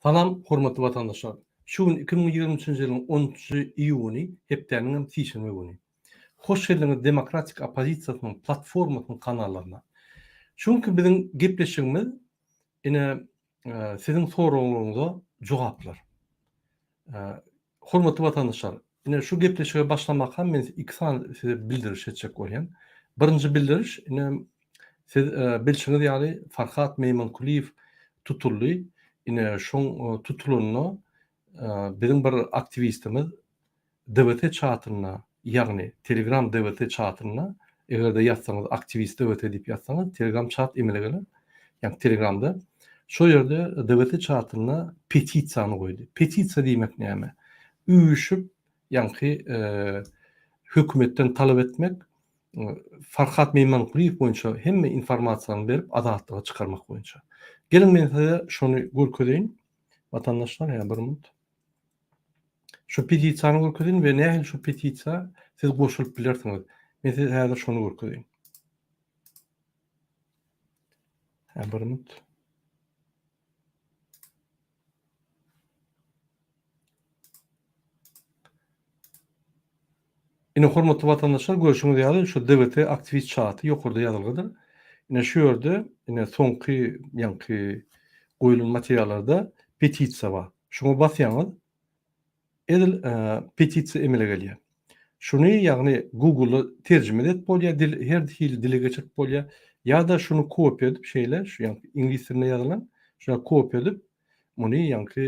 Salam hormatly watandaşlar! Şu gün 2023-nji ýylyň onunjy iýuny, hepdäniň hem sişenbe güni. Hoş geldiňiz Demokratik oppozisiýasynyň platformasynyň kanallaryna. Şu günki biziň gepleşigimiz ine siziň soraglaryňyza jogaplar. Hormatly watandaşlar, ine şu gepleşige başlamakam men iki sany size bildiriş etjek bolýan. Birinji bildiriş, ine siz bilşiňiz ýaly Farhat Meýmankulyýew tutuldy. Ine şoň tutulanyna biziň bir aktiwistimiz DWT çatynda, ýagny Telegram DWT çatynda, eger-de ýazsaňyz aktiwist DWT diýip ýazsaňyz Telegram çat emele geler. Ýagny Telegramda şo ýerde DWT çatynda petisiýany goýdy. Petisiýa diýmek näme? Üýşüp, ýaňky hökümetden talap etmek, Farhat Meýmankulyýew boýunça hemme informasiýany berip azatlyga çykarmak boýunça. Geliň men size şony görkezeýin. Watandaşlar, ýa bir minut. Şu petisiýany görkezeýin we nähili şu petisiýa siz goşulyp bilersiňiz. Men size häzir şony görkezeýin. Hä, bir minut. Ine hormatly watandaşlar görşüňiz ýaly şu DWT aktiwist çaty ýokarda ýazylgydyr. Ine şu ýerde ine soňky ýaňky goýulan materiallarda petisiýa bar. Şuňa basýaňyz edil petisiýa emele gelýär. Şuny ýagny Google-da terjime edip bolýar, dil her hili dile geçirip bolýar. Ýa-da şuny kopiýa edip şeýle şu ýaňky iňlis dilinde ýazylan şuna kopiýa edip Muny ýaňky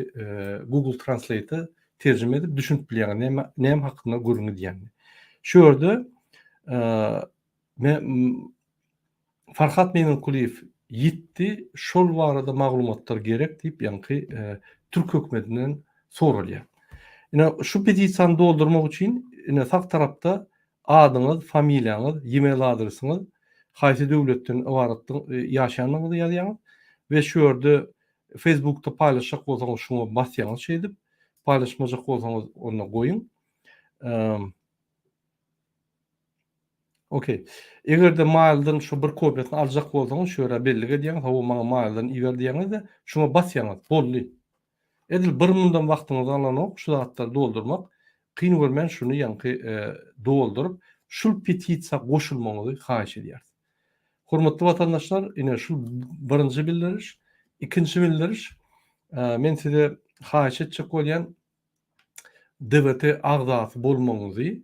Google Translate-e terjime edip düşünip bilýäňiz näme näme hakynda gürrüň edýänini. Şu ýerde Farhat Meýmenkulyýew ýitdi, şol barada maglumatlar gerek diýip ýaňky türk hökümetinden soralýar. Ine şu petisiýany doldurmak üçin ine sag tarapda adyňyz, familiýaňyz, e-mail adresiňiz, haýsy döwletden ybaratdygy, ýaşaýandygyňyzy ýazýaňyz we şu ýerde Facebookda paýlaşjak bolsaňyz şuňa basýaňyz şeýdip, paýlaşmajak bolsaňyz onda goýuň. Okey. Eger-de mailden şu bir kopiýasyny aljak bolsaňyz şu ýere bellik edýäňiz, hawa maňa mailden iber diýýäňiz-de, şuňa basýaňyz, boldy. Edil bir mundam wagtyňyzy alanok şu zatlary doldurmak. Kyn görmän şuny ýaňky dolduryp, şul petisiýa goşulmagyňyzy haýyş edýäris. Hormatly watandaşlar, ine şul birinji bildiriş. Ikinji bildiriş, men size haýyş etjek bolýan DWT agzasy bolmagyňyzy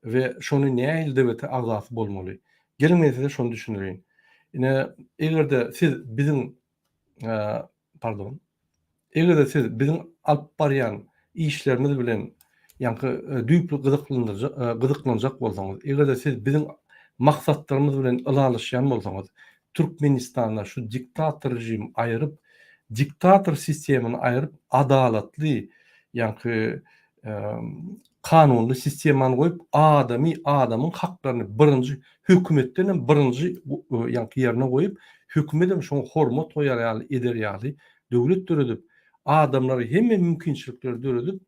we şony nähili DWT agzasy bolmaly. Geliň men size şony düşündireýin. Ine, eger-de siz biziň pardon. Eger-de siz biziň alyp barýan işlerimiz bilen ýaňky düýpli gyzyklanjak bolsaňyz, eger-de siz biziň maksatlarymyz bilen ylalaşýan bolsaňyz, Türkmenistanda şu diktator režimi aýyryp, diktator sistemany aýyryp, adalatly, ýaňky kanunly sistemany goýup, adamy, adamyň haklaryny birinji hökümetden hem birinji ýaňky ýerine goýup, hökümet hem şoňa hormat goýar ýaly eder ýaly döwlet döredip, adamlara hemme mümkinçilikleri döredip,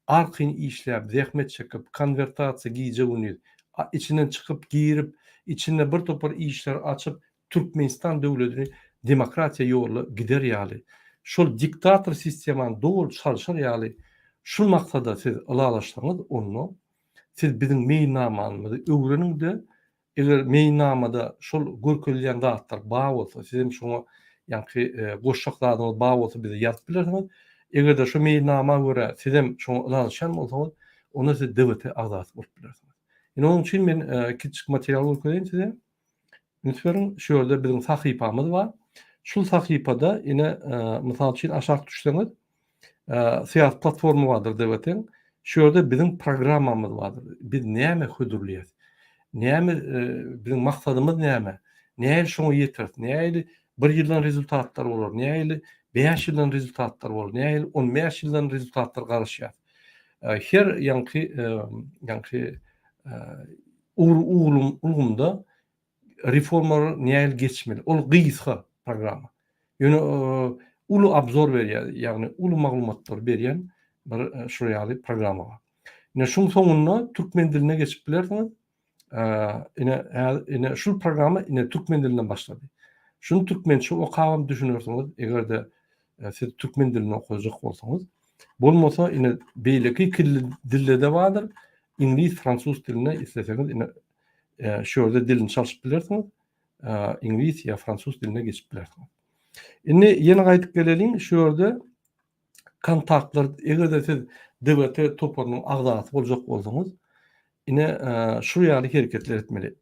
arkaýyn işläp, zähmet çekip, konwertasiýa gije-gündiz, içinden çykyp, girip, içinde bir topar işleri açyp, Türkmenistan döwletini demokratiýa ýoluna gider ýaly, şol diktator sistemany doly çalşar ýaly şu maksada siz ylalaşsaňyz onda siz biziň meýilnamamyzy öwreniňde eger meýilnamada şol görkezilýän zatlar bar bolsa sizem şoňa ýaňky goşjak zadyňyz bar bolsa bize ýazyp bilersiňiz. Egerde şu meýilnama görä sizem şoňa ylalaşýan bolsaňyz onda siz DWT agzasy bolup bilersiňiz. Ine onuň üçin men kiçijik material görkezeýin size. Üns beriň, şu ýerde biziň sahypamyz bar. Şul sahypada ine, mysal üçin aşak düşseňiz, syýasy platforma bardyr DWT-iň. Şu ýerde biziň programmamyz bardyr. Biz näme hödürleýäs? Näme biziň maksadymyz näme? Nähili şoňa ýeteris? Nähili bir ýyldan rezultatlar bolar? Nähili bäş ýyldan rezultatlar bolar? Nähili 15 ýyldan rezultatlar garaşýas? Her ýaňky ýaňky Ugur ulgamda reformalar nähili geçmeli? Ol gysga programma. Ýöne uly obzor berýär, ýagny uly maglumatlary berýän bir şol ýaly programma bar. Ine şuň soňunda türkmen diline geçip bilersiňiz. Ine ine şul programma ine türkmen dilinden başlady. Şuny türkmençe okabam düşünersiňiz, eger-de. Siz türkmen dilinde okajak bolsaňyz. Bolmasa ine beýleki iki dilde-de bardyr. Iňlis, fransuz dilinde isleseňiz ine şu ýerde dilini çalşyp bilersiňiz. Iňlis ýa fransuz diline geçip bilersiňiz. Indi ýene gaýdyp geleliň şu ýerde kontaktlar eger-de siz DWT toparynyň agzasy boljak bolsaňyz ine şu ýaly hereketler etmeli.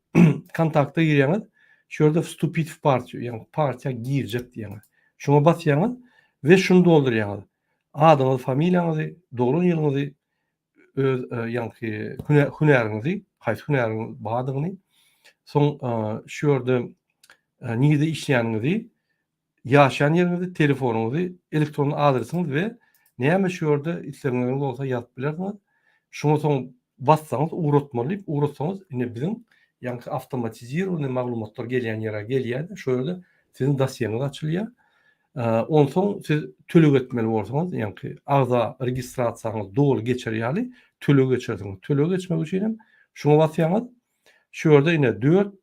Kontakta girýäňiz, şu ýerde wstupit w partiýu, ýagny partiýa girjek diýýäňiz. Şuňa basýaňyz we şuny doldurýaňyz. Adyňyzy, familiýaňyzy, doglan ýylyňyzy, öz ýaňky hünäriňizi, haýsy hünäriňiz bardygyny, soň şu ýerde nirede işleýäniňizi, ýaşaýan ýeriňizi, telefonyňyzy, elektron adresiňiz we näme şu ýerde islegiňiz bolsa ýazyp bilersiňiz. Şuňa soň bassaňyz ugratmaly diýip ugratsaňyz indi biziň ýaňky awtomatizirowanyý maglumatlar gelýän ýere gelýär-de şo ýerde siziň dosýeňiz açylýar. Onsoň siz töleg etmeli bolsaňyz ýaňky agza registrasiýaňyz doly geçer ýaly töleg geçersiňiz. Töleg geçmek üçin hem şuňa basýaňyz. Şu ýerde ine 4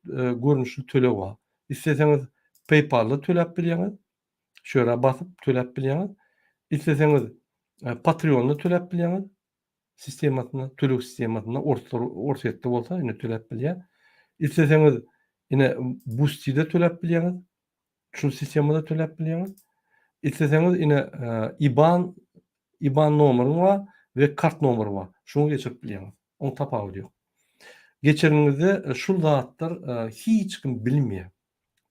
görnüşli töleg bar. Isleseňiz PayPal-da töläp bilýäňiz. Şu ýere basyp töläp bilýäňiz. Isleseňiz Patreon-da töläp bilýäňiz. Sistemasynda, töleg sistemasynda orslar Orsýetde bolsa ine töläp bilýär. Isleseňiz ine Boosty-de töläp bilýäňiz. Şu sistemada töläp bilýäňiz. Isleseňiz ine IBAN IBAN nomeryň bar we kart nomeri bar. Şuňa geçirip bilýäňiz. Oň tapawudy ýok. Geçeniňizde şul zatlar hiç kim bilmeýär.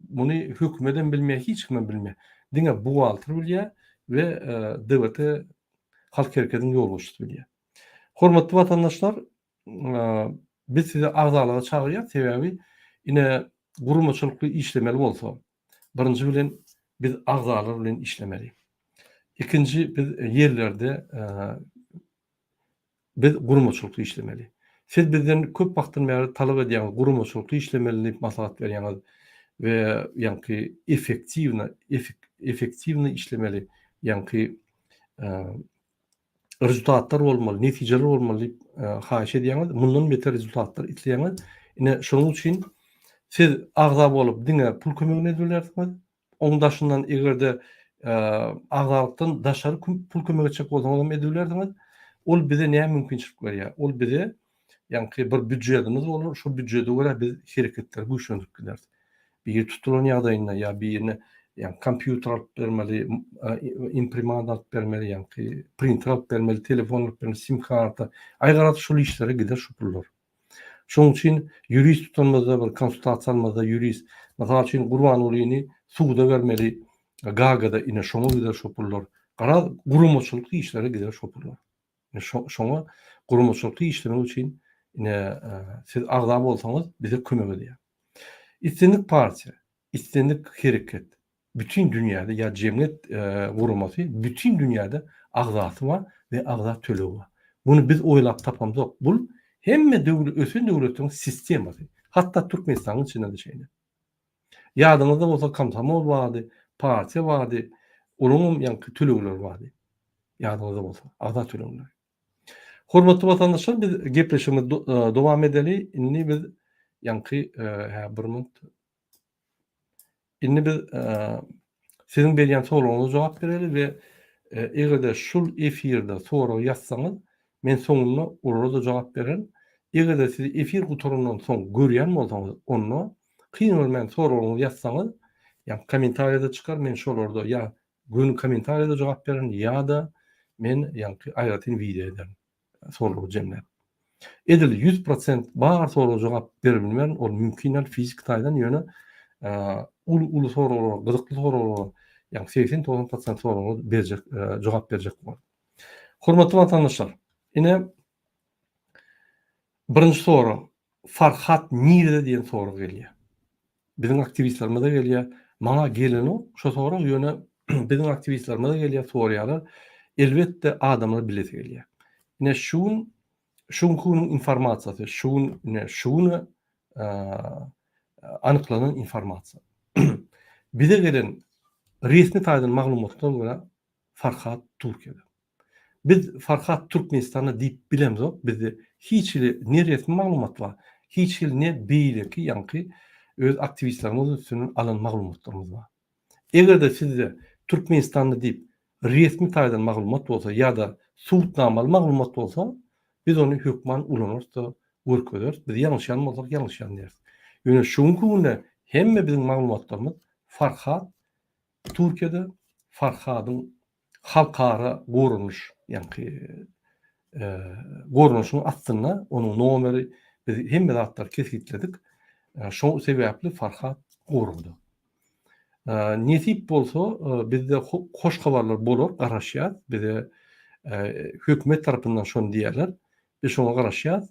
Muny hökümet hem bilmeýär, hiç kim hem bilmeýär. Diňe buhgalter bilýär we DWT Halk hereketiniň ýolbaşçysy bilýär. Hormatly watandaşlar, biz sizi agzalyga çagyrýarys, sebäbi ine guramaçylykly işlemeli bolsa, birinji bilen biz agzalar bilen işlemeli. Ikinji biz ýerlerde Biz guramaçylykly işlemeli. Siz bizden köp wagtdan bäri talap edýäňiz, guramaçylykly işlemeli diýip maslahat berýäňiz we ýaňky effektiwno, effektiwno işlemeli, ýaňky rezultatlar bolmaly, netijeler bolmaly diýip haýyş edýäňiz. Mundan beter rezultatlar isleýäňiz. Ine, şonuň üçin siz agza bolup diňe pul kömegini edip bilersiňiz. Oň daşyndan eger-de agzalykdan daşary pul kömek etjek bolsaňyz hem edip bilersiňiz. Ol bize näme mümkinçilik berýär? Ol bize ýaňky bir býudjetimiz bolar, şo býudjete görä biz hereketleri güýçlendirip gideris. Biri tutulan ýagdaýynda ýa birine ýaňky kompýuter alyp bermeli, imprimant alyp bermeli, ýaňky printer alyp bermeli, telefon alyp bermeli, sim karta. Aý garaz şol işlere gider şu pullar. Şonuň üçin ýurist tutanymyzda bir konsultasiýa almazda ýurist, mysal üçin Gurbangulyny suda bermeli Gagada ine şoňa gider şo pullar. Garaz guramaçylykly işlere gider şo pullar. Ine şoňa guramaçylykly işlemek üçin ine siz agza bolsaňyz bize kömek edýär. Islendik partiýa, islendik hereket Bütin dünýäde ýa jemgyýet guramasy bütin dünýäde agzasy bar we agza tölegi bar. Muny biz oýlap tapamzok. Bul hemme döwle ösen döwletleriň sistemasy. Hatda Türkmenistanyň içinde-de şeýle. Ýadyňyzda bolsa komsomol bardy, partiýa bardy, olaryňam ýaňky tölegleri bardy. Ýadyňyzda bolsa, agza tölegleri. Hormatly watandaşlar biz gepleşigimizi dowam edeli. Indi biz ýaňky hä bir minut Indi biz siziň berýän soragyňyza jogap bereli we eger-de şul efirde sorag ýazsaňyz, men soňunda olara-da jogap bererin. Eger-de siz efir gutarandan soň görýän bolsaňyz, onda kyn görmän soragyňyzy ýazsaňyz, ýa kommentariýada çykar, men şolarda ýa göni kommentariýada jogap bererin ýa-da men ýaňky aýratyn wideo ederin. Soragy jemläp. Edil 100% bar soraga jogap berip bilmerin, ol mümkin däl fiziki taýdan, ýöne uly-uly soraglara, gyzykly soraglara, ýagny 80-90% soraglara berjek, jogap berjek bolaryn. Hormatly watandaşlar, ine birinji sorag, Farhat nirede diýen sorag gelýär. Biziň aktiwistlerimize gelýär. Maňa gelenok şo sorag, ýöne biziň aktiwistlerimize gelýär, soraýarlar. Elbetde adamlar bilesi gelýär. Ine şu gün şu günki günüň informasiýasy, şu gün ine şu güne anyklanan informasiýa. Bize gelen resmi taýdan maglumatlara görä Farhat Türkiýede. Biz Farhat Türkmenistanda diýip bilemzok, bizde hiç hili ne resmi maglumat bar, hiç hili ne beýleki ýaňky öz aktiwistlerimiz üstünden alan maglumatlarymyz bar. Eger-de sizde Türkmenistanda diýip. resmi taýdan maglumat bolsa ýa-da subutnamaly maglumat bolsa, biz ony hökman ulanarys-da, görkezeris. Biz ýalňyşýan bolsak, ýalňyşýan diýeris. Ýöne şu günki günde hemme biziň maglumatlarymyz Farhat Türkiýede Farhadyň halkara goranyş, ýaňky goranyşyň astynda onuň nomeri biz hemme zatlary kesgitledik. Şo sebäpli Farhat goragda. Nesip bolsa bizde hoş habarlar bolar, garaşýas. Bize hökümet tarapyndan şony diýerler. Biz şoňa garaşýas.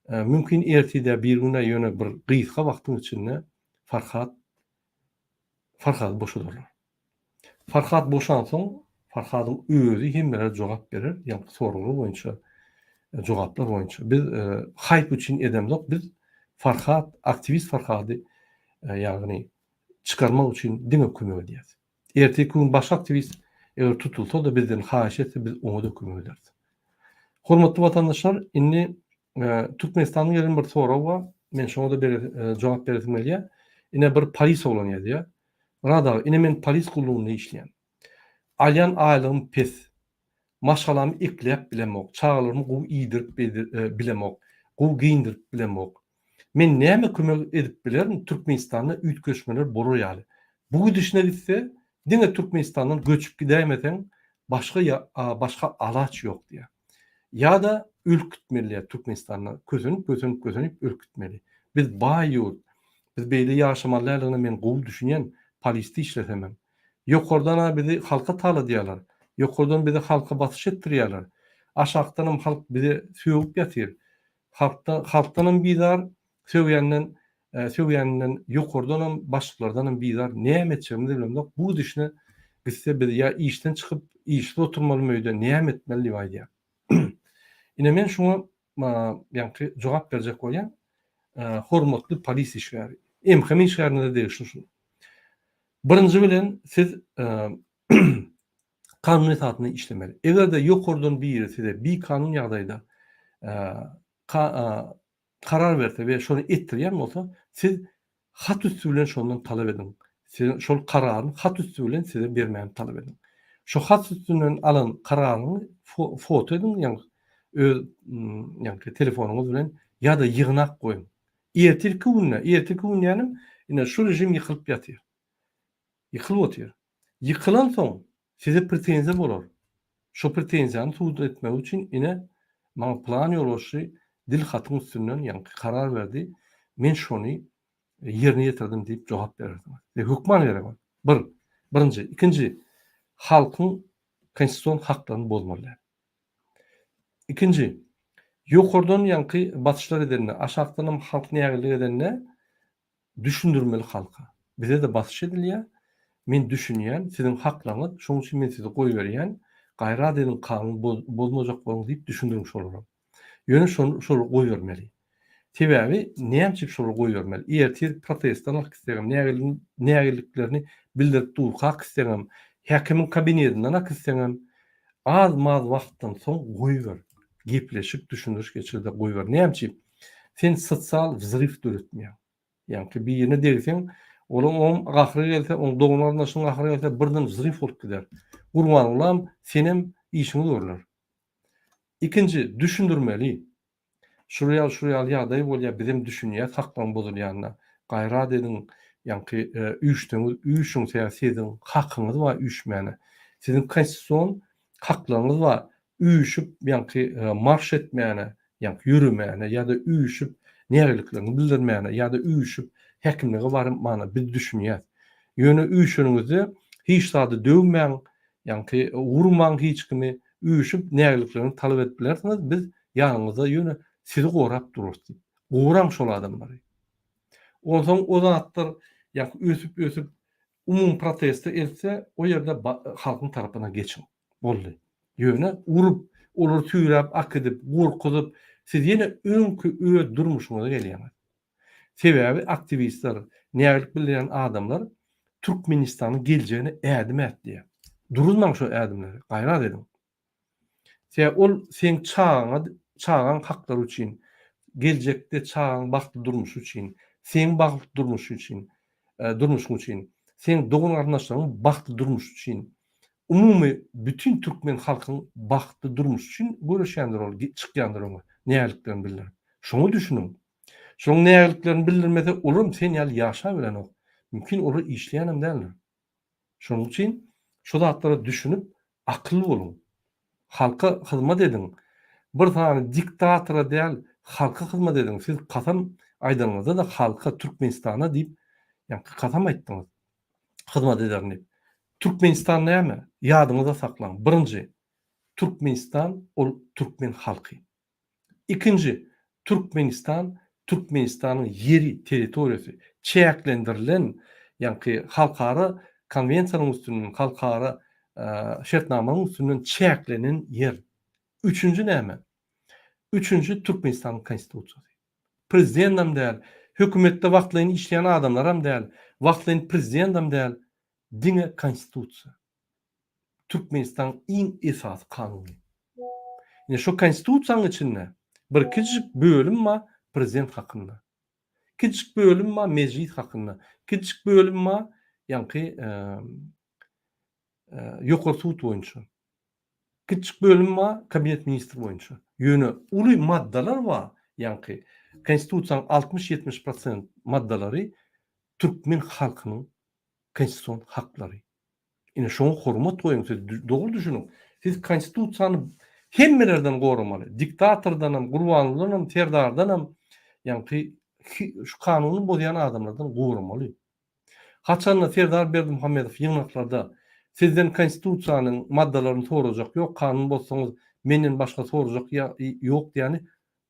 Mümkin ertir-de birigün-ä ýöne bir gysga wagtyň içinde Farhat Farhady boşadarlar. Farhat boşansoň, Farhadyň özi hemmelere jogap berer, ýaňky soraglar boýunça, jogaplar boýunça. Biz haýp üçin edemzok, biz Farhat, aktiwist Farhady, ýagny çykarmak üçin diňe kömek edýäris. Ertirki gün başga aktiwist eger tutulsa-da bizden haýyş etse biz oňa-da kömek ederis. Hormatly watandaşlar, indi Türkmenistandan gelen bir sorag bar. Men şoňa-da jogap beresim gelýär. Ine bir polis oglan ýazýar. Myrat aga, ine men polis gullugynda işleýän. Alýan aýlygym pes. Maşgalamy ekläp bilemok, çagalarymy gowy iýdirip bilemok, gowy geýindirip bilemok. Men näme kömek edip bilerin Türkmenistanda üýtgeşmeler bolar ýaly. Bu gidişine gitse, diňe Türkmenistandan göçüp gidäýmeseň, başga başga alaç ýok diýýär. Ýa-da ölüp gitmeli diýýär Türkmenistanda. Kösenip, kösenip, kösenip ölüp gitmeli. Biz baý ýurt. Biz beýle ýaşamaly däldigine men gowy düşünýän, polisde işlesemem. Ýokardan-a bizi halka taladýarlar. Ýokardan bizi halka basyş etdirýärler. Aşakdanam halk bize sögüp ýatyr. Halkdan halkdanam bizar, sögýänden sögýäninden ýokardanam, başlyklardanam bizar. Näme etjegimizi bilemzok. Bu gidişine gitse biz ýa işden çykyp, işsiz oturmalymy öýde, näme etmeli diýip aýdýar. Ine men şuňa ýaňky jogap berjek bolýan. Hormatly polis işgäri, MHM işgärine-de degişli şu. Birinji bilen siz kanun esasynda işlemeli. Eger-de ýokardan biri size bikanun ýagdaýda karar berse we şony etdirýän bolsa, siz hat üsti bilen şondan talap ediň. Siz şol kararyny hat üsti bilen size bermäni talap ediň. Şo hat üstünden alan kararyňy foto ediň, ýagny öz ýagny telefonyňyz bilen ýa-da ýygnak goýuň. Ertirki günde, ertirki gün diýýänim, ine şu režim ýykylyp ýatyr. Ýykylyp otyr. Ýykylansoň size pretenziýa bolar. Şo pretenziýany subut etmek üçin ine maňa pylan ýolbaşçy dil hatyň üstünden ýaňky karar berdi, men şony ýerine ýetirdim diýip jogap berersiňiz. Size hökman gerek ol. Bir. Birinji. Ikinji. Halkyň konstitusion haklaryny bozmaly däl. Ikinji. Ýokardan ýaňky basyşlar edende, aşakdanam halk nägilelik edende Düşündirmeli halka. Bize-de basyş edilýär. Men düşünýän, siziň haklaryňyz, şonuň üçin men sizi goýberýän, gaýrat ediň kanun bozmajak boluň diýip düşündiriň şolara. Ýöne şony şolary goýbermeli. Sebäbi näme üçin şolary goýbermeli? Ertir protestden alyp gitsegem, nägileliklerini bildirip durkak gitseňem, häkimiň kabinetinden alyp gitseňem, az-maz wagtdan soň goýber. Gepleşik, düşündiriş geçir-de goýber. Näme üçin? Sen sosial wzryw döretmeýäň. Ýaňky birine degseň, olaň oň gahry gelse, oň dogan-garyndaşynyň gahry gelse, birden wzryw bolup gider. Gurbangulam, senem işiňi görler. Ikinji, düşündirmeli. Şul ýaly, şul ýaly ýagdaý bolýar, bizem düşünýäs haklaryň bozulýanyna. Gaýrat ediň, ýaňky üýşseňiz üýşüň, sebäbi siziň hakyňyz bar üýşmäne. Siziň konstitusion haklaryňyz bar üýşüp ýaňky marş etmäne, ýaňky ýöremäne ýa-da üýşüp nägileliklerini bildirmäne ýa-da üýşüp häkimlige barmana biz düşünýäs. Ýöne üýşeniňizde hiç zady döwmäň, ýaňky urmaň hiç kimi, üýşüp nägileliklerini talap edip bilersiňiz, biz ýanyňyzda ýöne sizi gorap durarys diýip. Goraň şol adamlary. Onsoň o zatlar ýaňky ösüp-ösüp umumy proteste eltse, o ýerde halkyň tarapyna geçiň. Boldy. Ýöne urup, olary süýräp akidip, gorkuzyp, siz ýene öňki öz durmuşyňyza gelýäňiz. Sebäbi aktiwistler, nägilik bildirýän adamlar Türkmenistanyň geljegine ädim ätleýär. Duruzmaň şo ädimleri, gaýrat ediň. Sebäbi ol seň çagaňa, çagaň haklary üçin, geljekde çagaň bagtly durmuşy üçin, seň bagtly durmuşy üçin, durmuşyň üçin, seň dogan-garyndaşlaryň bagtly durmuşy üçin. Umumy bütin türkmen halkyň bagtly durmuşy üçin göreşýändir ol, çykýandyr öňe, nägiliklerini bildirip. Şoňa düşüniň. Şoň nägiliklerini bildirmese olam sen ýaly ýaşabilenok. Mümkin olar işleýänem däldir. Şonuň üçin şu zatlara düşünip akylly boluň. Halka hyzmat ediň. Bir sany diktatora däl halka hyzmat ediň. Siz kasam aýdanyňyzda-da halka Türkmenistana diýip ýaňky kasam aýtdyňyz. Hyzmat ederin diýip. Türkmenistan näme? Ýadyňyzda saklaň. Birinji, Türkmenistan ol türkmen halky. Ikinji, Türkmenistan Türkmenistanyň ýeri, territoriýasy, çäklendirilen, ýaňky halkara konwensiýanyň üstünden, halkara şertnamanyň üstünden çäklenen ýer. Üçünji näme? Üçünji Türkmenistanyň Konstitusiýasy. Prezidendem däl, hökümetde wagtlaýyn işleýän adamlaram däl, wagtlaýyn prezidendem däl, diňe Konstitusiýa. Türkmenistanyň iň esasy kanuny. Ine şo konstitusiýanyň içinde bir kiçijik bölüm bar prezident hakynda. Kiçijik bölüm bar mejlis hakynda. Kiçijik bölüm bar ýaňky ýokary sud boýunça. Kiçijik bölüm bar kabinet ministr boýunça. Ýöne uly maddalar bar ýaňky konstitusiýanyň 60-70 prosent maddalary türkmen halkynyň konstitusion haklary. Ine şoňa hormat goýuň siz dogry düşüniň. Siz konstitusiýany hemmelerden goramaly. Diktatordanam, Gurbangulydanam, Serdardanam ýaňky şu kanuny bozýan adamlardan goramaly. Haçanda Serdar Berdimuhamedow ýygnaklarda sizden konstitusiýanyň maddalaryny sorajak ýok, kanun bozsaňyz menden başga sorajak ýok diýýäni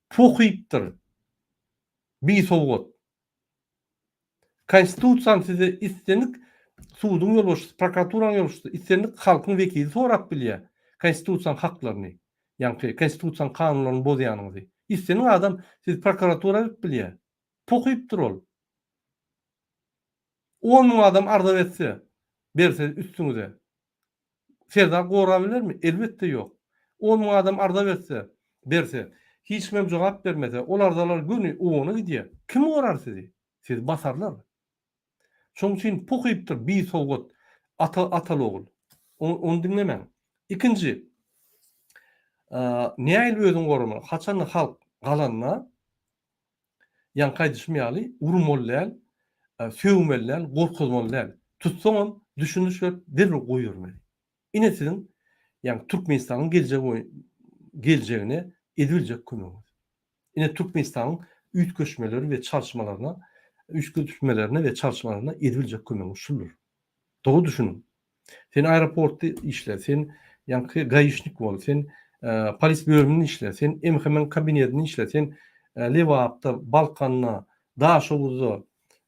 pohypdyr. Bisowat. Konstitusiýany size islendik suduň ýolbaşçysy, prokuraturanyň ýolbaşçysy, islendik halkyň wekili sorap bilýär konstitusiýanyň haklaryny, ýaňky konstitusiýanyň kanunlaryny bozýanyňyzy. Islendik adam sizi prokuratura berip bilýär. Pokypdyr ol. 10 müň adam arza etse, berse üstüňize. Serdar gorabilermi? Elbetde ýok. 10 müň adam arza berse, berse, hiç kimem jogap bermese, ol arzalar göni OON-a gidýär. Kim gorar sizi? Sizi basarlar. Şonuň üçin pohypdyr bisowat ata ataly-ogul. Ony diňlemäň. Ikinji, nähili özüňi goramaly? Haçanda halk galanda, Ýaňky aýdyşym ýaly, urmaly däl, sögmeli däl, gorkuzmaly däl. Tutsaňam, düşündiriş berip, derrew goýbermeli. Ine siziň, ýagny Türkmenistanyň geljegi geljegine edibiljek kömegiňiz. Ine Türkmenistanyň üýtgeşmeleri we çalyşmalaryna, üýtgeşmelerine we çalyşmalaryna edibiljek kömegiňiz şuldur. Dogry düşüniň. Sen aeroportda işle, sen ýaňky gaişnik bol, sen polis bölüminde işle, sen MHM-iň kabinetinde işle, sen Lebapda, Balkanda, Daşoguzda,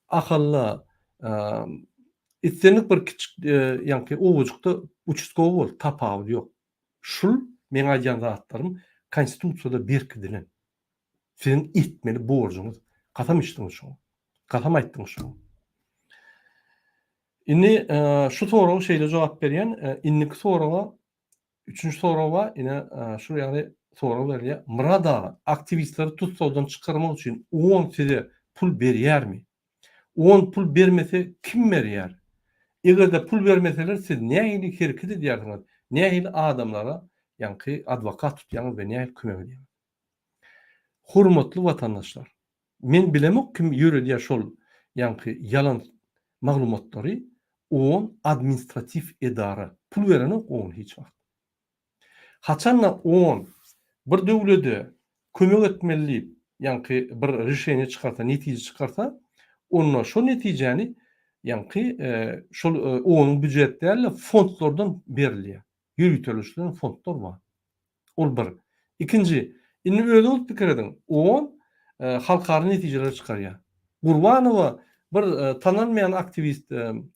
Ahalda, islendik bir kiçik ýaňky obajykda uçastkowy bol, tapawudy ýok. Şul meň aýdýan zatlarym konstitusiýada berkidilen. Siziň etmeli borjuňyz. Kasam içdiňiz şoňa. Kasam aýtdyňyz şoňa. Indi şu soraga şeýle jogap berýän, indiki soraga üçünji sorag bar, ine şu ýaly sorag berilýär. Myrat aga, aktiwistleri tussagdan çykarmak üçin OON size pul berýärmi? OON pul bermese kim berýär? Eger-de pul bermeseler siz nähili hereket edýärsiňiz, nähili adamlara ýaňky adwokat tutýaňyz we nähili kömek edýäňiz? Hormatly watandaşlar! Men bilemok kim ýöredýär şol ýaňky ýalan maglumatlary oon administratiw edara pul berenok oon hiç wagt. Haçanda oon bir döwlede kömek etmeli diýip ýaňky bir rişeniýe çykarsa netije çykarsa onda şol netijäni ýaňky şol oonyň býujet dälde fondlardan berilýär. Ýöriteleşdirilen fondlar bar. Ol bir. Ikinji, indi özüňiz pikir ediň, OON halkara netijeleri çykarýar. Gurbanowa bir tanalmaýan aktiwist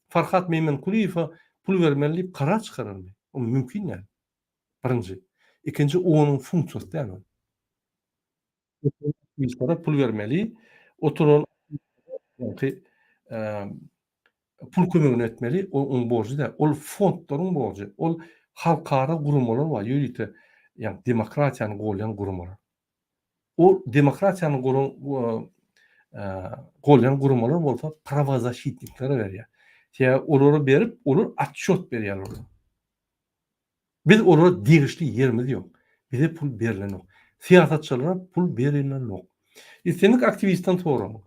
Farhat Meýmenkulyýewe pul bermeli diýip karar çykararmy? O mümkin däl. Birinji. Ikinji, OON-yň funksiýasy däl ol. Aktiwistlere pul bermeli, oturan ýaňky pul kömegini etmeli, o onuň borjy däl. Ol fondlaryň borjy. Ol halkara guramalar bar, ýörite ýagny demokratiýany golýan guramalar. Ol demokratiýany goran golýan guramalar bolsa prawozaşitniklere berýär. Sebäbi olara berip, olar otçýot berýärler olara. Biz olara degişli ýerimiz ýok. Bize pul berlenok. Syýasatçylara pul berilenok. Islendik aktiwistden soraň.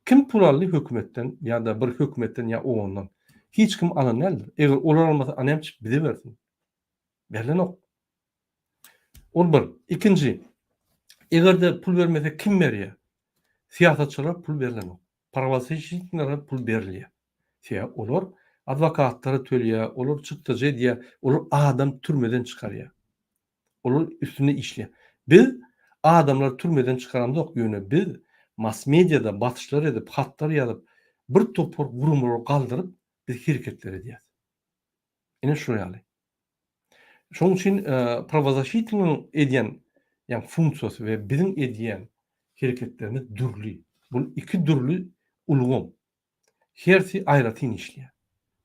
Kim pul aldy hökümetden ýa-da bir hökümetden ýa oondan? Hiç kim alan däldir. Eger olar almasa, a näme üçin bize bersin? Berlenok. Ol bir. Ikinji, eger-de pul bermese kim berýär? Syýasatçylara pul berlenok. Prawozasişitniklere pul berilýär. Sebäbi olar adwokatlara töleýär, olar çykdajy edýär, olar adam türmeden çykarýar. Olar üstünde işleýär. Biz adamlary türmeden çykaramzok, ýöne biz mass mediada basyşlar edip, hatlar ýazyp, bir topar guramalary galdyryp, biz hereketler edýäris. Ine şular ýaly. Şonuň üçin prawozaşitnigiň edýän ýagny funksiýasy we biziň edýän hereketlerimiz dürli. Bu iki dürli ulgam. Hersi aýratyn işleýär.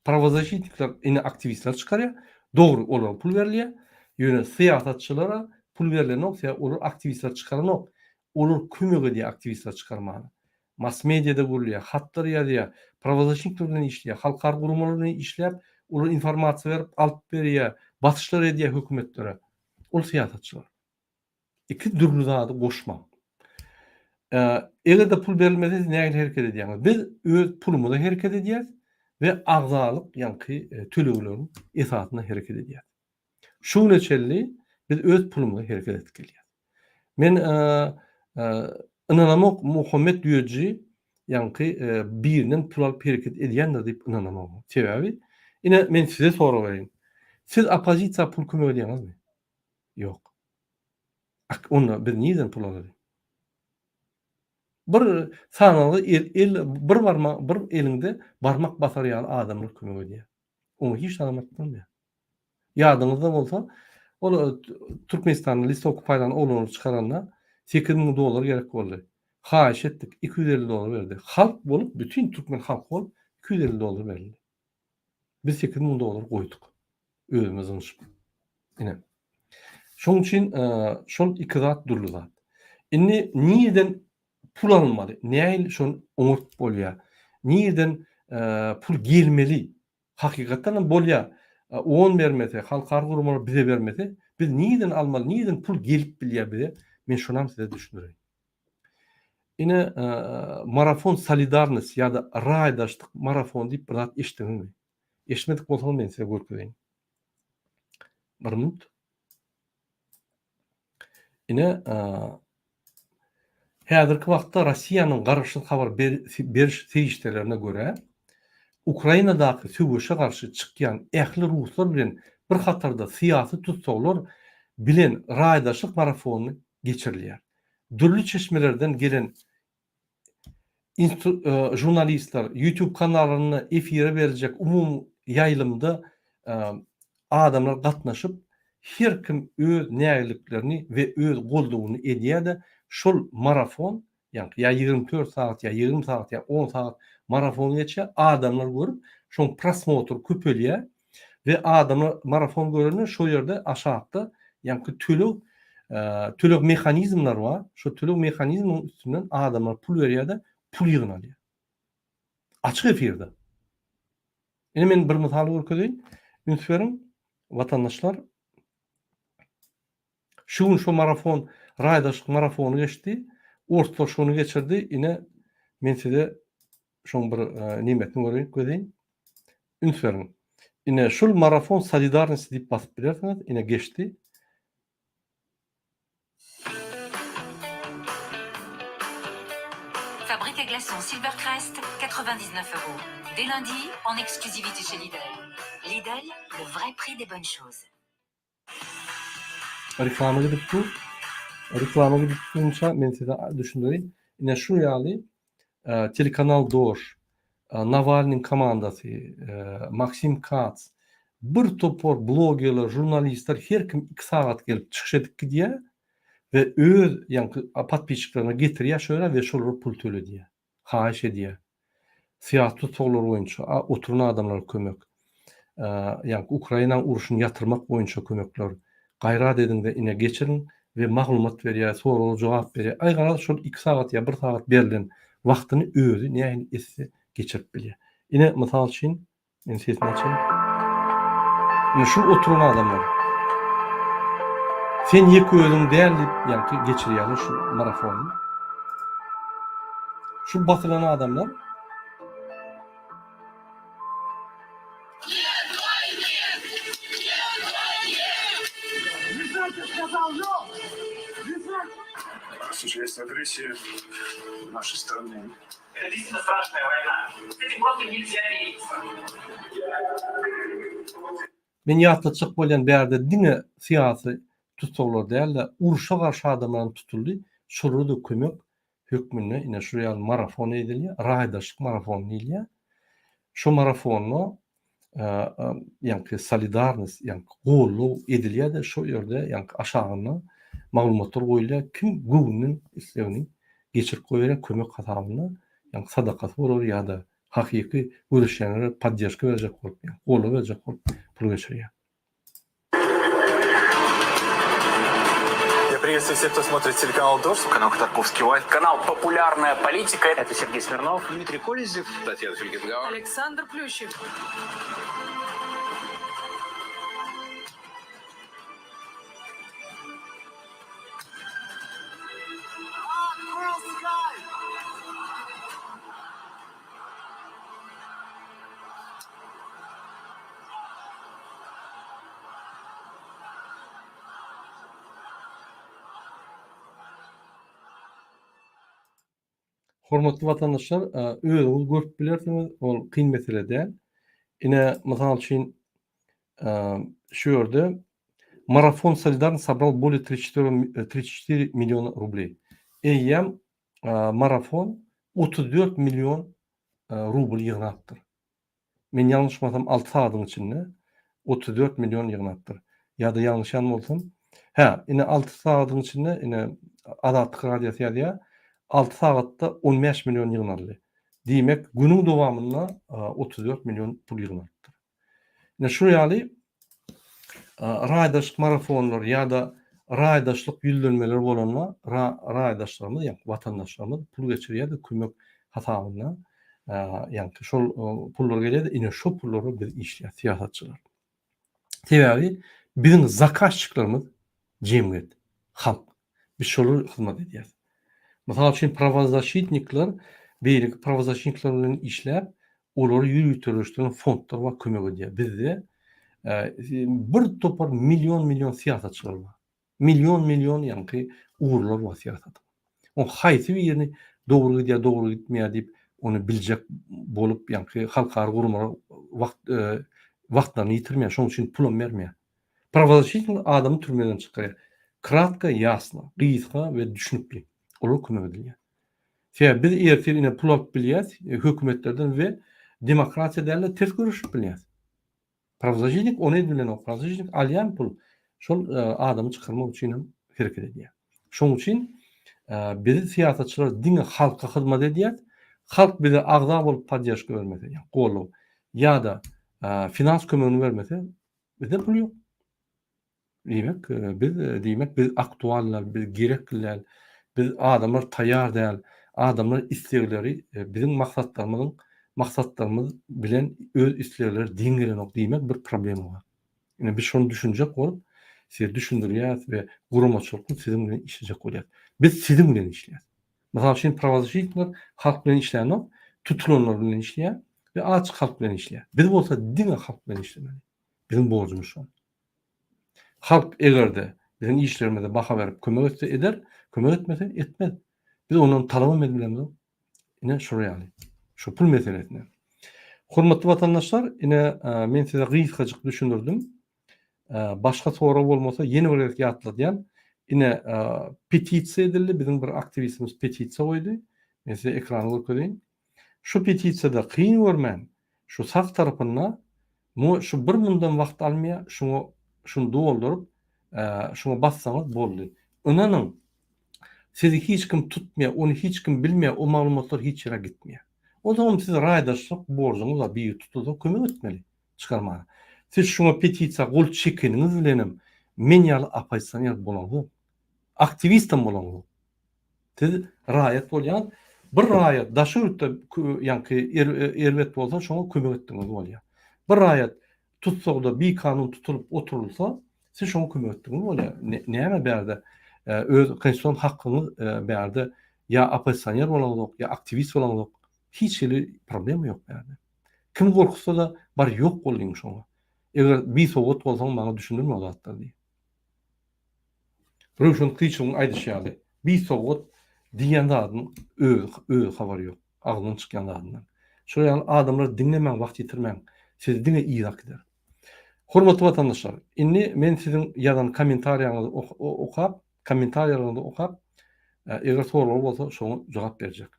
Prawozaşitnikler ine aktiwistleri çykarýar. Dogry, olara pul berilýär. Ýöne syýasatçylara pul berlenok, sebäbi olar aktiwistleri çykaranok. Olar kömek edýär aktiwistleri çykarmaga. Mass mediada gürleýär, hatlar ýazýar, prawozaşnikler bilen işleýär, halkara guramalar bilen işläp, olara informasiýa berip, alyp berýär, basyşlar edýär hökümetlere. Ol syýasatçylar. Iki dürli zady goşmaň. Eger-de pul berilmese siz nähili hereket edýäňiz? Biz öz pulumyza hereket edýäris we agzalyk ýaňky tölegleriň esasynda hereket edýäris. Şu güne çenli biz öz pulumyza hereket edip gelýäris. Men ynanamok Muhammet Düýeji ýaňky birinden pul alyp hereket edýändir diýip ynanamok. Sebäbi ine men size sorag bereýin. Siz oppozisiýa pul kömek edýäňizmi? Ýok. Ak onda biz nirden pul alaly? Bir sanaly el, el bir barmak bir eliňde barmak basar ýaly adamlar kömek edýär. Oňa hiç zat aýtmak bolmaýar. Ýadyňyzda bolsa, ol Türkmenistanda listowka paýlan oglanlar çykaranda 8000 dollar gerek boldy. Haýyş etdik, 250 dollar berdi. Halk bolup, bütin türkmen halky bolup 250 dollar berildi. Biz 8000 dollar goýduk. Özümiz zyňşyp. Ine. Şonuň üçin şol iki zat dürli zat. Indi nirden pul alynmaly? Nähili şony oňurt bolýar? Nirden pul gelmeli? Hakykatdan hem bolýar. OON bermese, halkara guramalar bize bermese, biz nirden almaly, nirden pul gelip bilýär bize? Men şonam size düşündireýin. Ine, marafon solidarnost ýa-da raýdaşlyk marafony diýip bir zat eşitdiňizmi? Eşitmedik bolsaňyz men size görkezeýin. Bir minut. Ine, häzirki wagtda Russiýanyň garaşsyz habar beriş serişdelerine görä, Ukrainadaky söweşe garşy çykýan ähli ruslar bilen bir hatarda syýasy tussaglar bilen raýdaşlyk marafony geçirilýär. Dürli çeşmelerden gelen žurnalistler YouTube kanallarynda efire beriljek umumy ýaýlymda adamlar gatnaşyp, her kim öz nägileliklerini we öz goldawyny edýär-de, şol marafon, ýaňky ýa 24 sagat, ýa 20 sagat, ýa 10 sagat marafon geçýär, adamlar görüp, şoň prosmotr köpelýär We adamlar marafon görende şo ýerde aşakda ýaňky töleg töleg mehanizmleri bar. Şo töleg mehanizminiň üstünden adamlar pul berýär-de, pul ýygnalýar. Açyk efirde. Ine men bir mysal görkezeýin. Üns beriň, watandaşlar. Şu gün şo marafon, raýdaşlyk marafony geçdi. Orslar şony geçirdi. Ine men size şoň bir nimetini görkezeýin. Üns beriň. Ine şul marafon solidarnosti diýip basyp bilersiňiz. Ine geçdi. Fabrique à glaçons Silvercrest, 99 euros. Dès lundi, en exclusivité chez Lidl. Lidl, le vrai prix des bonnes choses. Reklama gidip dur. Reklama gidip durunça men size düşündireýin. Ine şu ýaly telekanal Dož, Nawalnyň komandasy, Maksim Kats, bir topar blogerler, žurnalistler her kim 2 sagat gelip çykyş edip gidýär we öz ýaňky podpisçiklerine getirýär şo ýere we şolara pul töledýär. Haýyş edýär. Syýasy tussaglar boýunça oturan adamlara kömek. Ýaňky Ukrainanyň urşuny ýatyrmak boýunça kömekler. Gaýrat ediňde ine geçiriň we maglumat berýär, soraga jogap berýär. Aý garaz şol iki sagat ýa bir sagat berlen wagtyny özi nähili etse geçirip bilýär. Ine mysal üçin men sesini açaýyn. Ine şul oturan adamlar. Sen ýeke özüň däl diýip ýaňky geçirýärler şu marafony. Şu basylan adamlar Men ýatlatjak bolýan bärde diňe syýasy tussaglar däl-de, urşa garşy adamlar hem tutuldy, şolara-da kömek hökmünde ine şu ýaly marafon edilýär, raýdaşlyk marafony diýilýär. Şo marafonda ýaňky solidarnost, ýaňky goldaw edilýär-de, şo ýerde ýaňky aşagynda maglumatlar goýulýar, kim göwnünden islegini geçirip goýberýär kömek hasabynda, ýaňky sadakasy bolar ýa-da hakyky göreşýänlere podderžka berjek bolup, ýaňky goldaw berjek bolup pul geçirýär. Я приветствую всех, кто смотрит телеканал Дождь. Канал Ходорковский Лайв. Канал Популярная политика. Это Сергей Смирнов. Дмитрий Колезев. Татьяна Фельгенгауэр. Александр Плющев. Hormatly watandaşlar, özüňiz görüp bilersiňiz, ol kyn mesele däl. Ine, mysal üçin, şu ýerde Marafon solidarnosti собрал более 34 milliona rubley. Eýýäm marafon 34 million rubl ýygnapdyr. Men ýalňyşmasam 6 sagadyň içinde 34 million ýygnapdyr. Ýa-da ýalňyşýan bolsam, hä, ine 6 sagadyň içinde ine Azatlyk radiosy ýazýar, 6 sagatda 15 million ýygnaldy. Diýmek, günüň dowamynda 34 million pul ýygnalypdyr. Ine şu ýaly raýdaşlyk marafonlary ýa-da raýdaşlyk ýüzlenmeleri bolanda raýdaşlarymyz, ýagny watandaşlarymyz pul geçirýär-de kömek hasabynda ýagny şol pullar gelýär-de ine şo pullara biz işleýäris syýasatçylar. Sebäbi biziň zakazçyklarymyz jemgyýet, halk. Biz şolara hyzmat edýäris. Mysal üçin prawozaşitnikler beýleki prawozaşitnikler bilen işläp, olary ýöriteleşdiren fondlar bar kömek edýär. Bizde bir topar million-million syýasatçylar bar. Million-million ýaňky ugurlar bar syýasatyň. Oň haýsy birini dogry gidýär, dogry gitmeýär diýip, ony biljek bolup ýaňky halkara guramalar wagt wagtlaryny ýitirmeýär, şonuň üçin pulam bermeýär. Prawozasşitnik adamy türmeden çykarýar. Kratko, ýasno, gysga we düşnükli. Olara kömek edilýär. Sebäbi biz ertir ine pul alyp bilýäs hökümetlerden we demokratiýa däl-de ters göreşip bilýäs. Prawozasşitnik ony edip bilenok. Prawozasşitnik alýan pul şol adamy çykarmak üçin hem hereket edýär. Şonuň üçin biz syýasatçylar diňe halka hyzmat edýäs. Halk bize agza bolup podderžka bermese, ýa goldaw ýa-da finans kömegini bermese, bizde pul ýok. Diýmek, biz diýmek biz aktual däl, biz gerekli däl, biz adamlar taýýar däl, adamlar islegleri biziň maksatlarymyzyň maksatlarymyz bilen öz islegleri deň gelenok diýmek bir problema bar. Ine biz şony düşünjek bolup size düşündirýäris we guramaçylykly siziň bilen işlejek bolýarys. Biz siziň bilen işleýäris. Mysal üçin prawozasşitnikler halk bilen işlänok, tutulanlar bilen işleýär we açyk halk bilen işleýär. Biz bolsa diňe halk bilen işlemeli. Biziň borjumyz şol. Halk eger-de biziň işlerimize baha berip kömek etse eder, kömek etmese etmez. Biz ondan talabam edip bilemzok. Ine şular ýaly. Şu pul meselesine. Hormatly watandaşlar, ine men size gysgajyk düşündirdim. Başga sorag bolmasa ýene bir gezek ýatladýan. Ine petisiýa edildi. Biziň bir aktiwistimiz petisiýa goýdy. Men size ekrany görkezeýin. Şu petisiýada kyn görmän, şu sag tarapynda mu şu bir mundan wagt almaýar, şuňa şuny dolduryp, şuňa bassaňyz boldy. Ynanyň, sizi hiç kim tutmaýar, ony hiç kim bilmeýär, o maglumatlar hiç ýere gitmeýär. Onsoňam siz raýdaşlyk borjuňyz bar, biri tutulsa kömek etmeli çykarmaga. Siz şuňa petisiýa gol çekeniňiz bilenem men ýaly oppozisioner bolaňzok. Aktiwistem bolaňzok. Siz raýat bolýaňyz. Bir raýat daşary ýurtda ýaňky er, erbet bolsa şoňa kömek etdigiňiz bolýar. Bir raýat tussagda bikanun tutulyp oturylsa, Siz şoňa kömek etdiňiz bolýar. Näme bärde öz konstitusion hakyňyz bärde ýa oppozisioner bolaňyzok, ýa aktiwist bolaňyzok. Hiç hili problema ýok bärde. Kim gorkuzsa-da bar ýok bol diýiň şoňa. Eger bisowat bolsaň maňa düşündirme o zatlary diý. Röwşen Gylyçowyň aýdyşy ýaly, bisowat diýen zadyň özi özi habary ýok, agzyndan çykýan zadyndan. Şol ýaly adamlary diňlemäň, wagt ýitirmäň. Sizi diňe yza äkider. Hormatly watandaşlar, indi men siziň ýazan kommentariýaňyzy okap, kommentariýalaryňyzy okap, eger soraglar bolsa şoňa jogap berjek.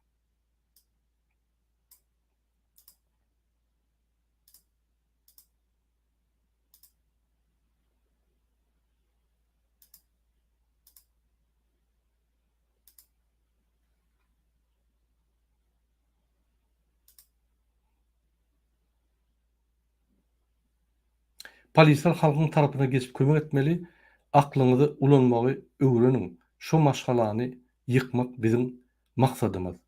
Polisler halkyň tarapyna geçip kömek etmeli, aklyňyzy ulanmagy öwreniň, şo maşgalany ýykmak biziň maksadymyz.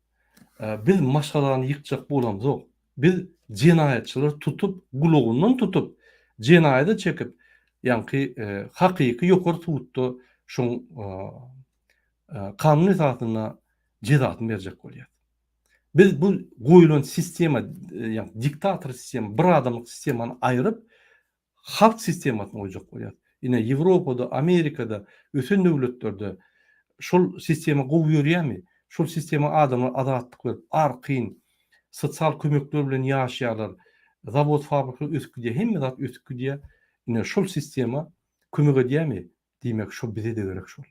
Biz maşgalany ýykjak bolamzok. Biz jenaýatçylary tutup, gulagyndan tutup, jenaýada çekip, ýaňky hakyky ýokary sudda şoň kanun esasynda jezasyny berjek bolýas. Biz bu goýulan sistema, ýagny diktator sistema, bir adamlyk sistemany aýryp, halk sistemasyny goýjak bolýas. Ine, Ýewropada, Amerikada, ösen döwletlerde şol sistema gowy ýörýärmi? Şol sistema adamlar azatlyk berip, arkaýyn, sosial kömekler bilen ýaşaýarlar. Zawod, fabrikalar ösüp gidýär, hemme zat ösüp gidýär. Ine, şol sistema kömek edýärmi? Diýmek, şo bize-de gerek şol.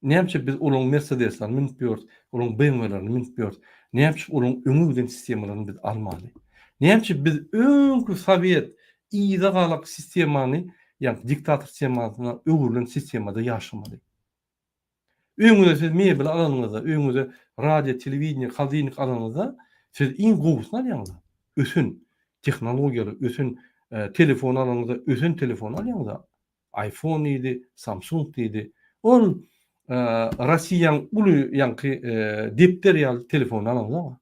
Näme üçin biz olaryň Mersedeslerini münüp ýörüs, olaryň BMW-lerini münüp ýörüs? Näme üçin olaryň öňe giden sistemalaryny biz almaly? Näme üçin biz öňki sowet yza galak sistemany, ýagny diktator sistemasyna öwrülen sistemada ýaşamaly? Öýüňize siz mebel alanyňyzda, öýüňize radio, telewideniýe, holodilnik alanyňyzda, siz iň gowusyny alýaňyz. Ösen tehnologiýaly, ösen telefon alanyňyzda, ösen telefony alýaňyz. Iphone diýdi, Samsung diýdi. Ol Rossiýaň uly ýaňky depder ýaly telefonyny alanok.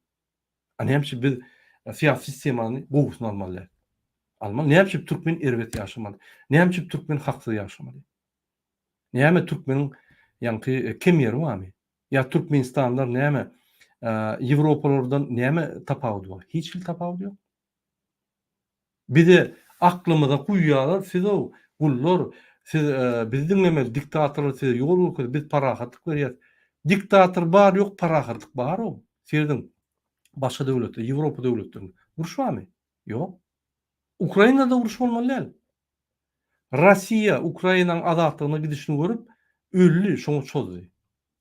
A näme üçin biz syýasy sistemany gowusyny almaly däl? Almaly. Näme üçin türkmen erbet ýaşamaly? Näme üçin türkmen haksyz ýaşamaly? Näme türkmeniň ýaňky kem ýeri barmy? Ýa türkmenistanlylar näme ýewropalardan näme tapawudy bar? Hiç hili tapawudy ýok. Bize aklymyza guýýarlar sizow gullar siz bizi diňlemeli diktatorlar size ýol görkezdi biz parahatlyk berýäs diktator bar ýok parahatlyk barow serediň başga döwletde ýewropa döwletlerinde uruş barmy ýok Ukrainada uruş bolmaly däl Rossiýa Ukrainanyň azatlygyna gidişini görüp öldi şoňa çozdy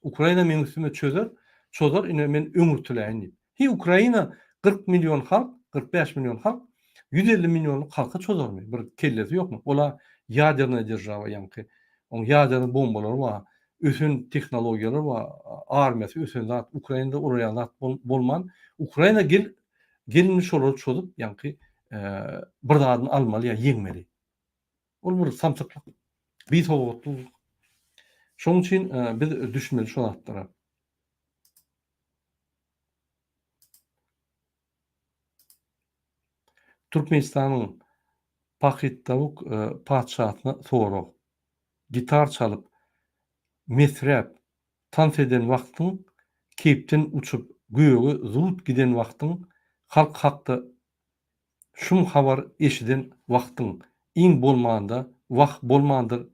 Ukraina meň üstüme çözer, çozar, ine men öňürtiläýin diýip. Hi Ukraina 40 million halk, 45 million halk, 150 millionlyk halka çozarmy? Bir kellesi ýokmy? Ola ýadernaýa deržawa ýaňky. Oň ýaderny bombalary bar, ösen tehnologiýalary bar, armiýasy ösen zat, Ukrainada olar ýaly zat bolman, Ukraina gel, gel indi şolary çozup, ýaňky bir zadyny almaly ýa ýeňmeli. Ol bir samsyklyk, bisowatlylyk. Şonuň üçin biz düşünmeli şu zatlara. Türkmenistanyň Pahytdawuk patyşasyna sorag. Gitar çalyp, mesräp, tans eden wagtyň, keýpden uçup, göge zut giden wagtyň, halk hakda Şum habar eşiden wagtyň iň bolmanda wah bolmandyr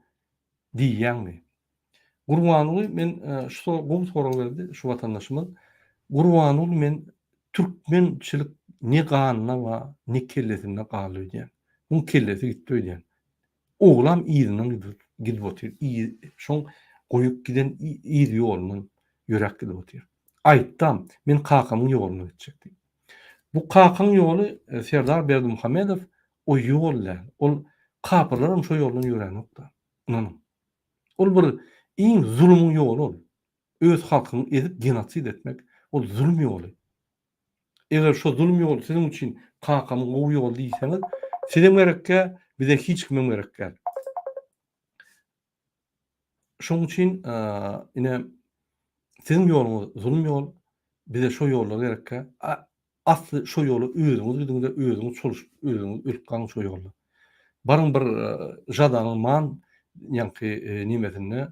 diýýäňmi? Gurbanguly men şu gowy sorag berdi şu watandaşymyz. Gurbanguly men türkmençilik ne ganyna bar ne kellesinde galdy öýdýän. Muň kellesi gitdi öýdýän. Oglam yzyndan gidip otyr. Şoň goýup giden yz ýolundan ýöräp gidip otyr. Aýtdam men kakamyň ýolundan gitjek diýip. Bu kakaň ýoly Serdar Berdimuhamedow o ýol däl. Ol kapyrlaram şo ýoldan ýöränokda. Ynanyň. Ol bir iň zulumyň ýoly ol. Öz halkyňy ezip genosid etmek ol zulum ýoly. Eger şo zulum ýoly siziň üçin kakamyň gowy ýoly diýseňiz, sizem gerekkä, bize hiç kimem gerek däl. Şoň üçin ine siziň ýoluňyz zulum ýol, bize şo ýollar gerekkä. Asly şo ýola özüňiz gidiňde, özüňiz çoluşyp, özüňiz ölüp galyň şo ýolda. Baryň bir Žadanyň man ýaňky nemesinde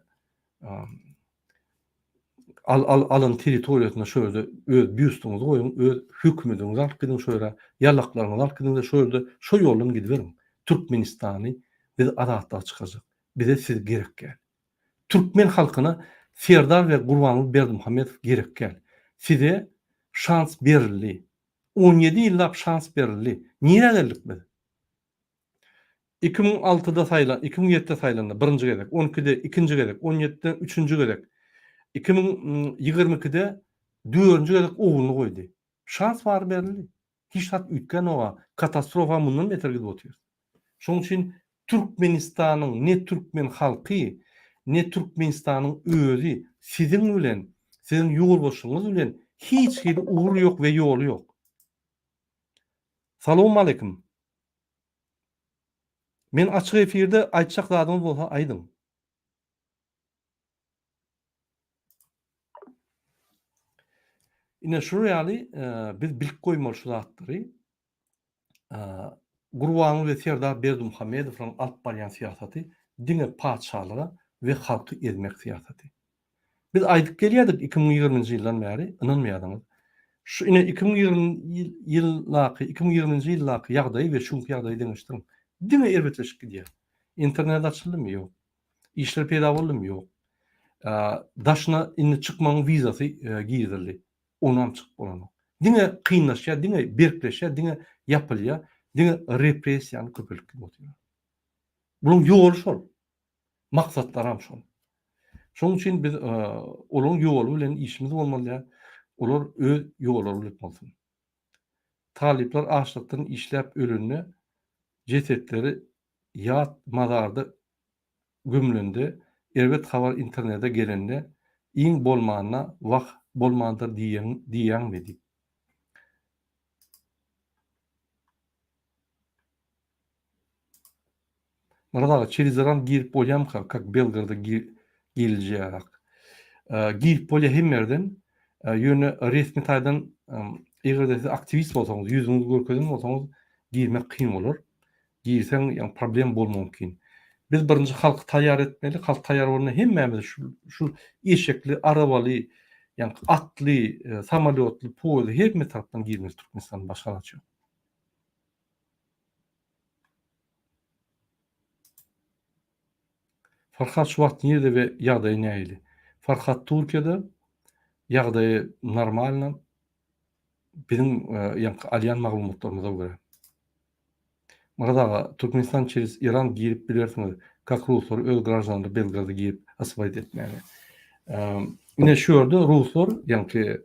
al al alan territoriýasynda şo ýerde öz býustyňyzy goýuň, öz hökümediňizi alyp gidiň şo ýere, ýalaklaryňyzy alyp gidiň-de şo ýerde şo ýoldan gidiberiň. Türkmenistany biz azatlyga çykarjak. Bize siz gerek däl. Türkmen halkyna Serdar we Gurbanguly Berdimuhamedow gerek däl. Size şans berildi. 17 ýyllap şans berildi. Nirä geldik biz? 2006-da saýlan, 2007-de saýlandy birinji gezek, 12-de ikinji gezek, 17-de üçünji gezek, 2022-de dördünji gezek ogluny goýdy. Şans bary berildi. Hiç zat üýtgänok-a, katastrofa mundan beter gidip otyrys. Şonuň üçin Türkmenistanyň ne türkmen halky, ne Türkmenistanyň özi siziň bilen, siziň ýolbaşçyňyz bilen hiç hili ugry ýok we ýoly ýok. Salowmaleýkim. Men açyk efirde aýtjak zadyňyz bolsa aýdyň. Ine şular ýaly biz bilip goýmaly şu zatlary. Gurbanguly we Serdar Berdimuhamedowlaryň alyp barýan syýasaty diňe patyşalyga we halky ezmek syýasaty. Biz aýdyp gelýärdik 2020-nji ýyldan bäri, ynanmaýardyňyz. Şu ine 2020 ýyldaky, 2020-nji ýyldaky ýagdaýy we şu günki ýagdaýy deňeşdiriň. Diňe erbetleşip gidýär. Internet açyldymy? Ýok. Işler peýda boldumy? Ýok. Daşyna indi çykmagyň wizasy girizildi. Onam çykyp bolanok. Diňe kynlaşýar, diňe berkleşýär, diňe ýapylýar, diňe repressiýany köpeldip gidip otyrlar. Bularyň ýoly şol. Maksatlaram şol. Şonuň üçin biz olaryň ýoly bilen işimiz bolmaly däl. Olar öz ýollary bilen bolsun. Talyplar açlykdan işläp ölende jesetleri ýat mazarda gömlende erbet habar internede gelende iň bolmanda wah bolmandyr diýýäňmi diýip. Myrat aga çerez Iran girip bolýamyka kak Belgrada giriljeýärak. Girip bolýa hemme ýerden. Ýöne resmi taýdan eger-de siz aktiwist bolsaňyz, ýüzüňizi görkezen bolsaňyz girmek kyn bolar. Girseň ýa problem bolmagy mümkin. Biz birinji halky taýýar etmeli. Halk taýýar bolanda hemmämiz şu şu eşekli, arabaly, ýa atly, samolýotly, poýezli hemme tarapdan girmeli Türkmenistana başga alaç ýok. Farhat şu wagt nirde we ýagdaýy nähili? Farhat Türkiýede, ýagdaýy normalno biziň ýaňky alýan maglumatlarymyza görä. Myrat aga, Türkmenistan çerez Iran girip bilersiňiz, kak ruslar öz graždanlary Belgrada girip osvoýit etmäge. Ine şu ýerde ruslar ýaňky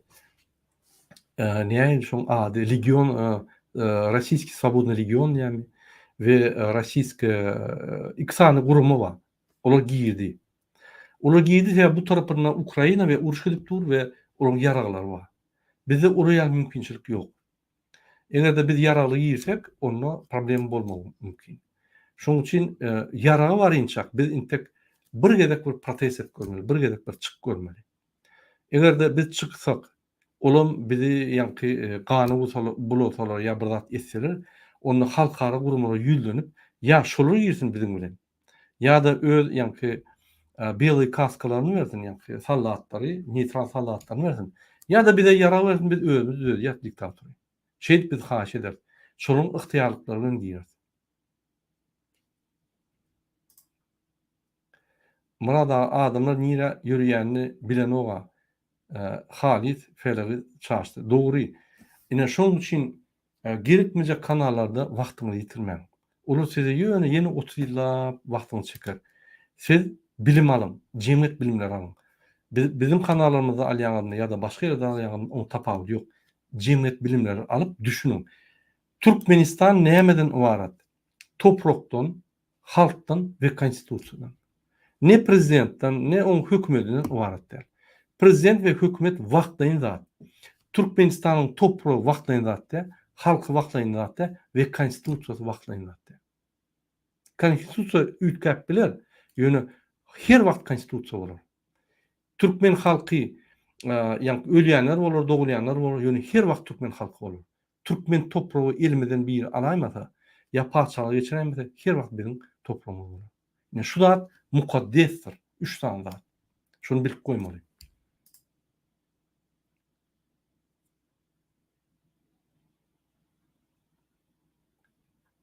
nähili şoň ady legion Rossiýski swobodnyý legion diýýärmi we Rossiýski iki sany gurama bar. Olar girdi. Olar girdi sebäbi bu tarapynda Ukraina we uruş gidip dur we olaryň ýaraglary bar. Bizde olar ýaly mümkinçilik ýok. Eger-de biz ýaragly girsek, onda problema bolmagy mümkin. Şonuň üçin ýaraga barynçak biz intek bir gezek bir protest edip görmeli, bir gezek bir çykyp görmeli. Eger-de biz çyksak, olam bizi ýaňky gana bulasalar ýa bir zat etseler, onda halkara guramalara ýüzlenip, ýa şolar girsin biziň bilen, ýa-da öz ýaňky belyý kaskalaryny bersin, ýaňky soldatlary, neýtral soldatlaryny bersin, ýa-da bize ýarag bersin, biz özümiz düzedýäs diktatory. Şeýdip biz haýyş ederis. Şolaryň ygtyýarlyklary bilen gireris. Myrat aga adamlar nirä ýörýänini bilenoga halys felegi çaşdy. Dogry. Ine şoň üçin gerekmejek kanallarda wagtyňyzy ýitirmäň. Olar size ýöne ýene 30 ýyllap wagtyňyzy çeker. Siz bilim alyň, jemgyýet bilimleri alyň. Biz biziň kanallarymyzda alýaňyzmy ýa-da başga ýerde alýaňyzmy oň tapawudy ýok. Jemgyýet bilimleri alyp düşüniň. Türkmenistan nämeden ybarat? Toprakdan, halkdan we konstitusiýadan. Ne prezidentden, ne oň hökümedinden ybarat däl. Prezident we hökümet wagtlaýyn zat. Türkmenistanyň topragy wagtlaýyn zat däl, halky wagtlaýyn zat däl we konstitusiýasy wagtlaýyn zat däl. Konstitusiýa üýtgäp biler, ýöne her wagt konstitusiýa bolar. Türkmen halky ýaňky ölýänler bolar, dogulýanlar bolar, ýöne her wagt türkmen halky bolar. Türkmen topragy elimizden biri alaýmasa, Ýa patyşalyga geçiräýmese her wagt biziň topragymyz bolar. Ine şu zat mukaddesdir. Üç sany zat. Şuny bilip goýmaly.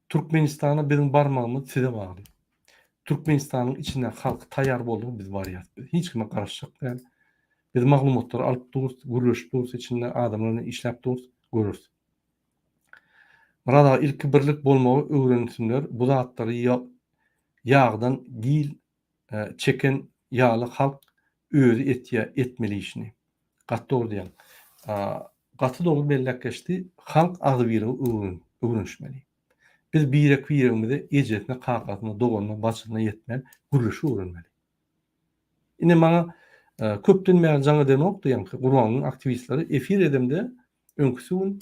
Türkmenistana biziň barmagymyz size bagly. Türkmenistanyň içinde halky taýýar boldugy biz barýas. Biz hiç kime garaşjak däl. Biz maglumatlary alyp durus, gürleşip durus içinde adamlar bilen işläp durus, göreris. Myrat aga ilki birlik bolmagy öwrensinler bu zatlary ýagdan gil çeken ýaly halk özi etýä etmeli işini. Gaty dogry diýýäň. Gaty dogry belläp geçdi. Halk agzybirligi öwrenişmeli. Biz birek biregimize ejesine kakasyna doganyna bajysyna ýetmän gürleşip öwrenmeli. Ine maňa köpden bäri jaň edenokdy ýaňky Gurbangulyň aktiwistleri efir edemde öňküsi gün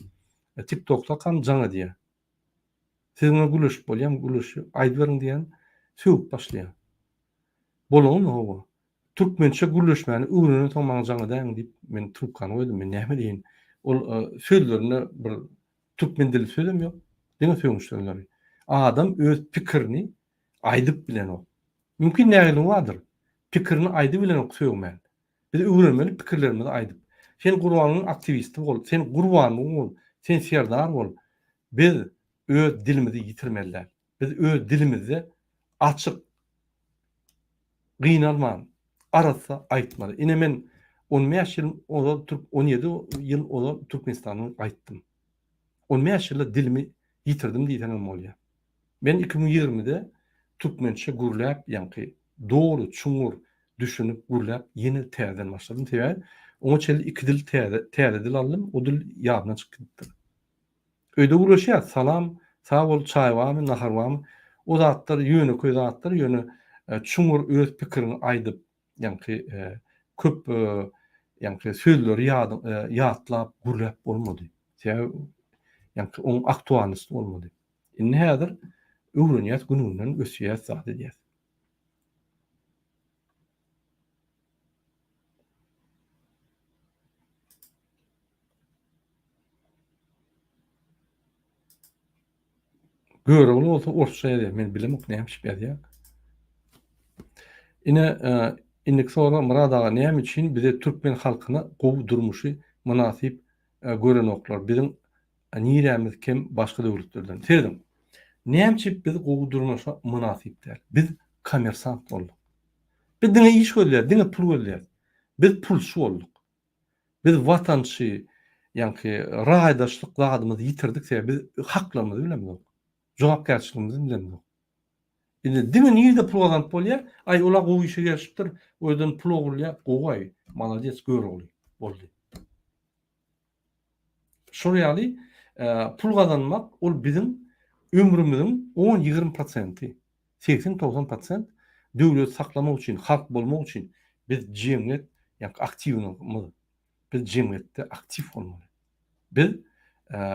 TikTokdakam jaň edýär. Siziň bilen gürleşip bolýarmy gürleşip aýdyberiň diýýän sögüp başlaýar. Bolanymy hawa. Türkmençe gürleşmäni öwrenen soň maňa jaň edäýiň diýip men trubkany goýdum. Men näme diýeýin. Ol sözlerinde bir türkmen dili sözem ýok. Diňe sögünç sözleri. Adam öz pikirini aýdyp bilenok. Mümkin nägiligi bardyr. Pikirini aýdybilenok sögmän. Biz öwrenmeli pikirlerimizi aýdyp. Sen Gurbangulyň aktiwisti bol, sen Gurbanguly bol, sen Serdar bol. Biz öz dilimizi ýitirmeli däl. Biz öz dilimizde açyk, gynalman, arassa aýtmaly. Ine men 15 ýyl ozal türk 17 ýyl ozal Türkmenistandan gaýtdym. 15 ýylda dilimi ýitirdim diýseňem bolýar. Men 2020-de türkmençe gürläp, ýaňky doly, çuňňur düşünip gürläp ýene täzeden başladym. Sebäbi oňa çenli iki dil täze täze dil aldym, o dil ýadymdan çykyp gidipdir. Öýde gürleşýäs, salam, sag bol, çaý barmy, nahar barmy? O zatlar ýönekeý zatlar, ýöne çuňňur öz pikiriňi aýdyp, ýaňky köp ýaňky sözleri ýatlap gürläp bolmady. Sebäbi ýaňky oň aktualnosty bolmady. Indi häzir öwrenýäs, gün-günden ösýäs, zat edýäs. Görogly bolsa orsça ýazýar. Men bilemok näme üçin ýazýar. Ine, e, indiki sorag Myrat aga näme üçin bize türkmen halkyna gowy durmuşy mynasyp e, görenoklar? Biziň nirämiz kem başga döwletlerden? Serediň. Näme üçin biz gowy durmuşa mynasyp däl? Biz kommersant bolduk. Biz diňe iş gözleýäris, diňe pul gözleýäris. Biz pulçy bolduk. Biz watançy, ýaňky raýdaşlyk zadymyzy ýitirdik, sebäbi biz haklarymyzy bilemzok. Jogapkärçiligimizi bilemzok. Indi diňe nirde pul gazanyp bolýar? Aý, ol-a gowy işe girişipdir, o ýerden pul ogurlaýar, gowy-aý, malades, Görogly boldy. Şol ýaly pul gazanmak ol biziň ömrümiziň on-ýigrimi prosenti, segsen-togsan prosent döwleti saklamak üçin, halk bolmak üçin biz jemgyýet ýa-da aktiwlygymyz, biz jemgyýetde aktiw bolmaly. Biz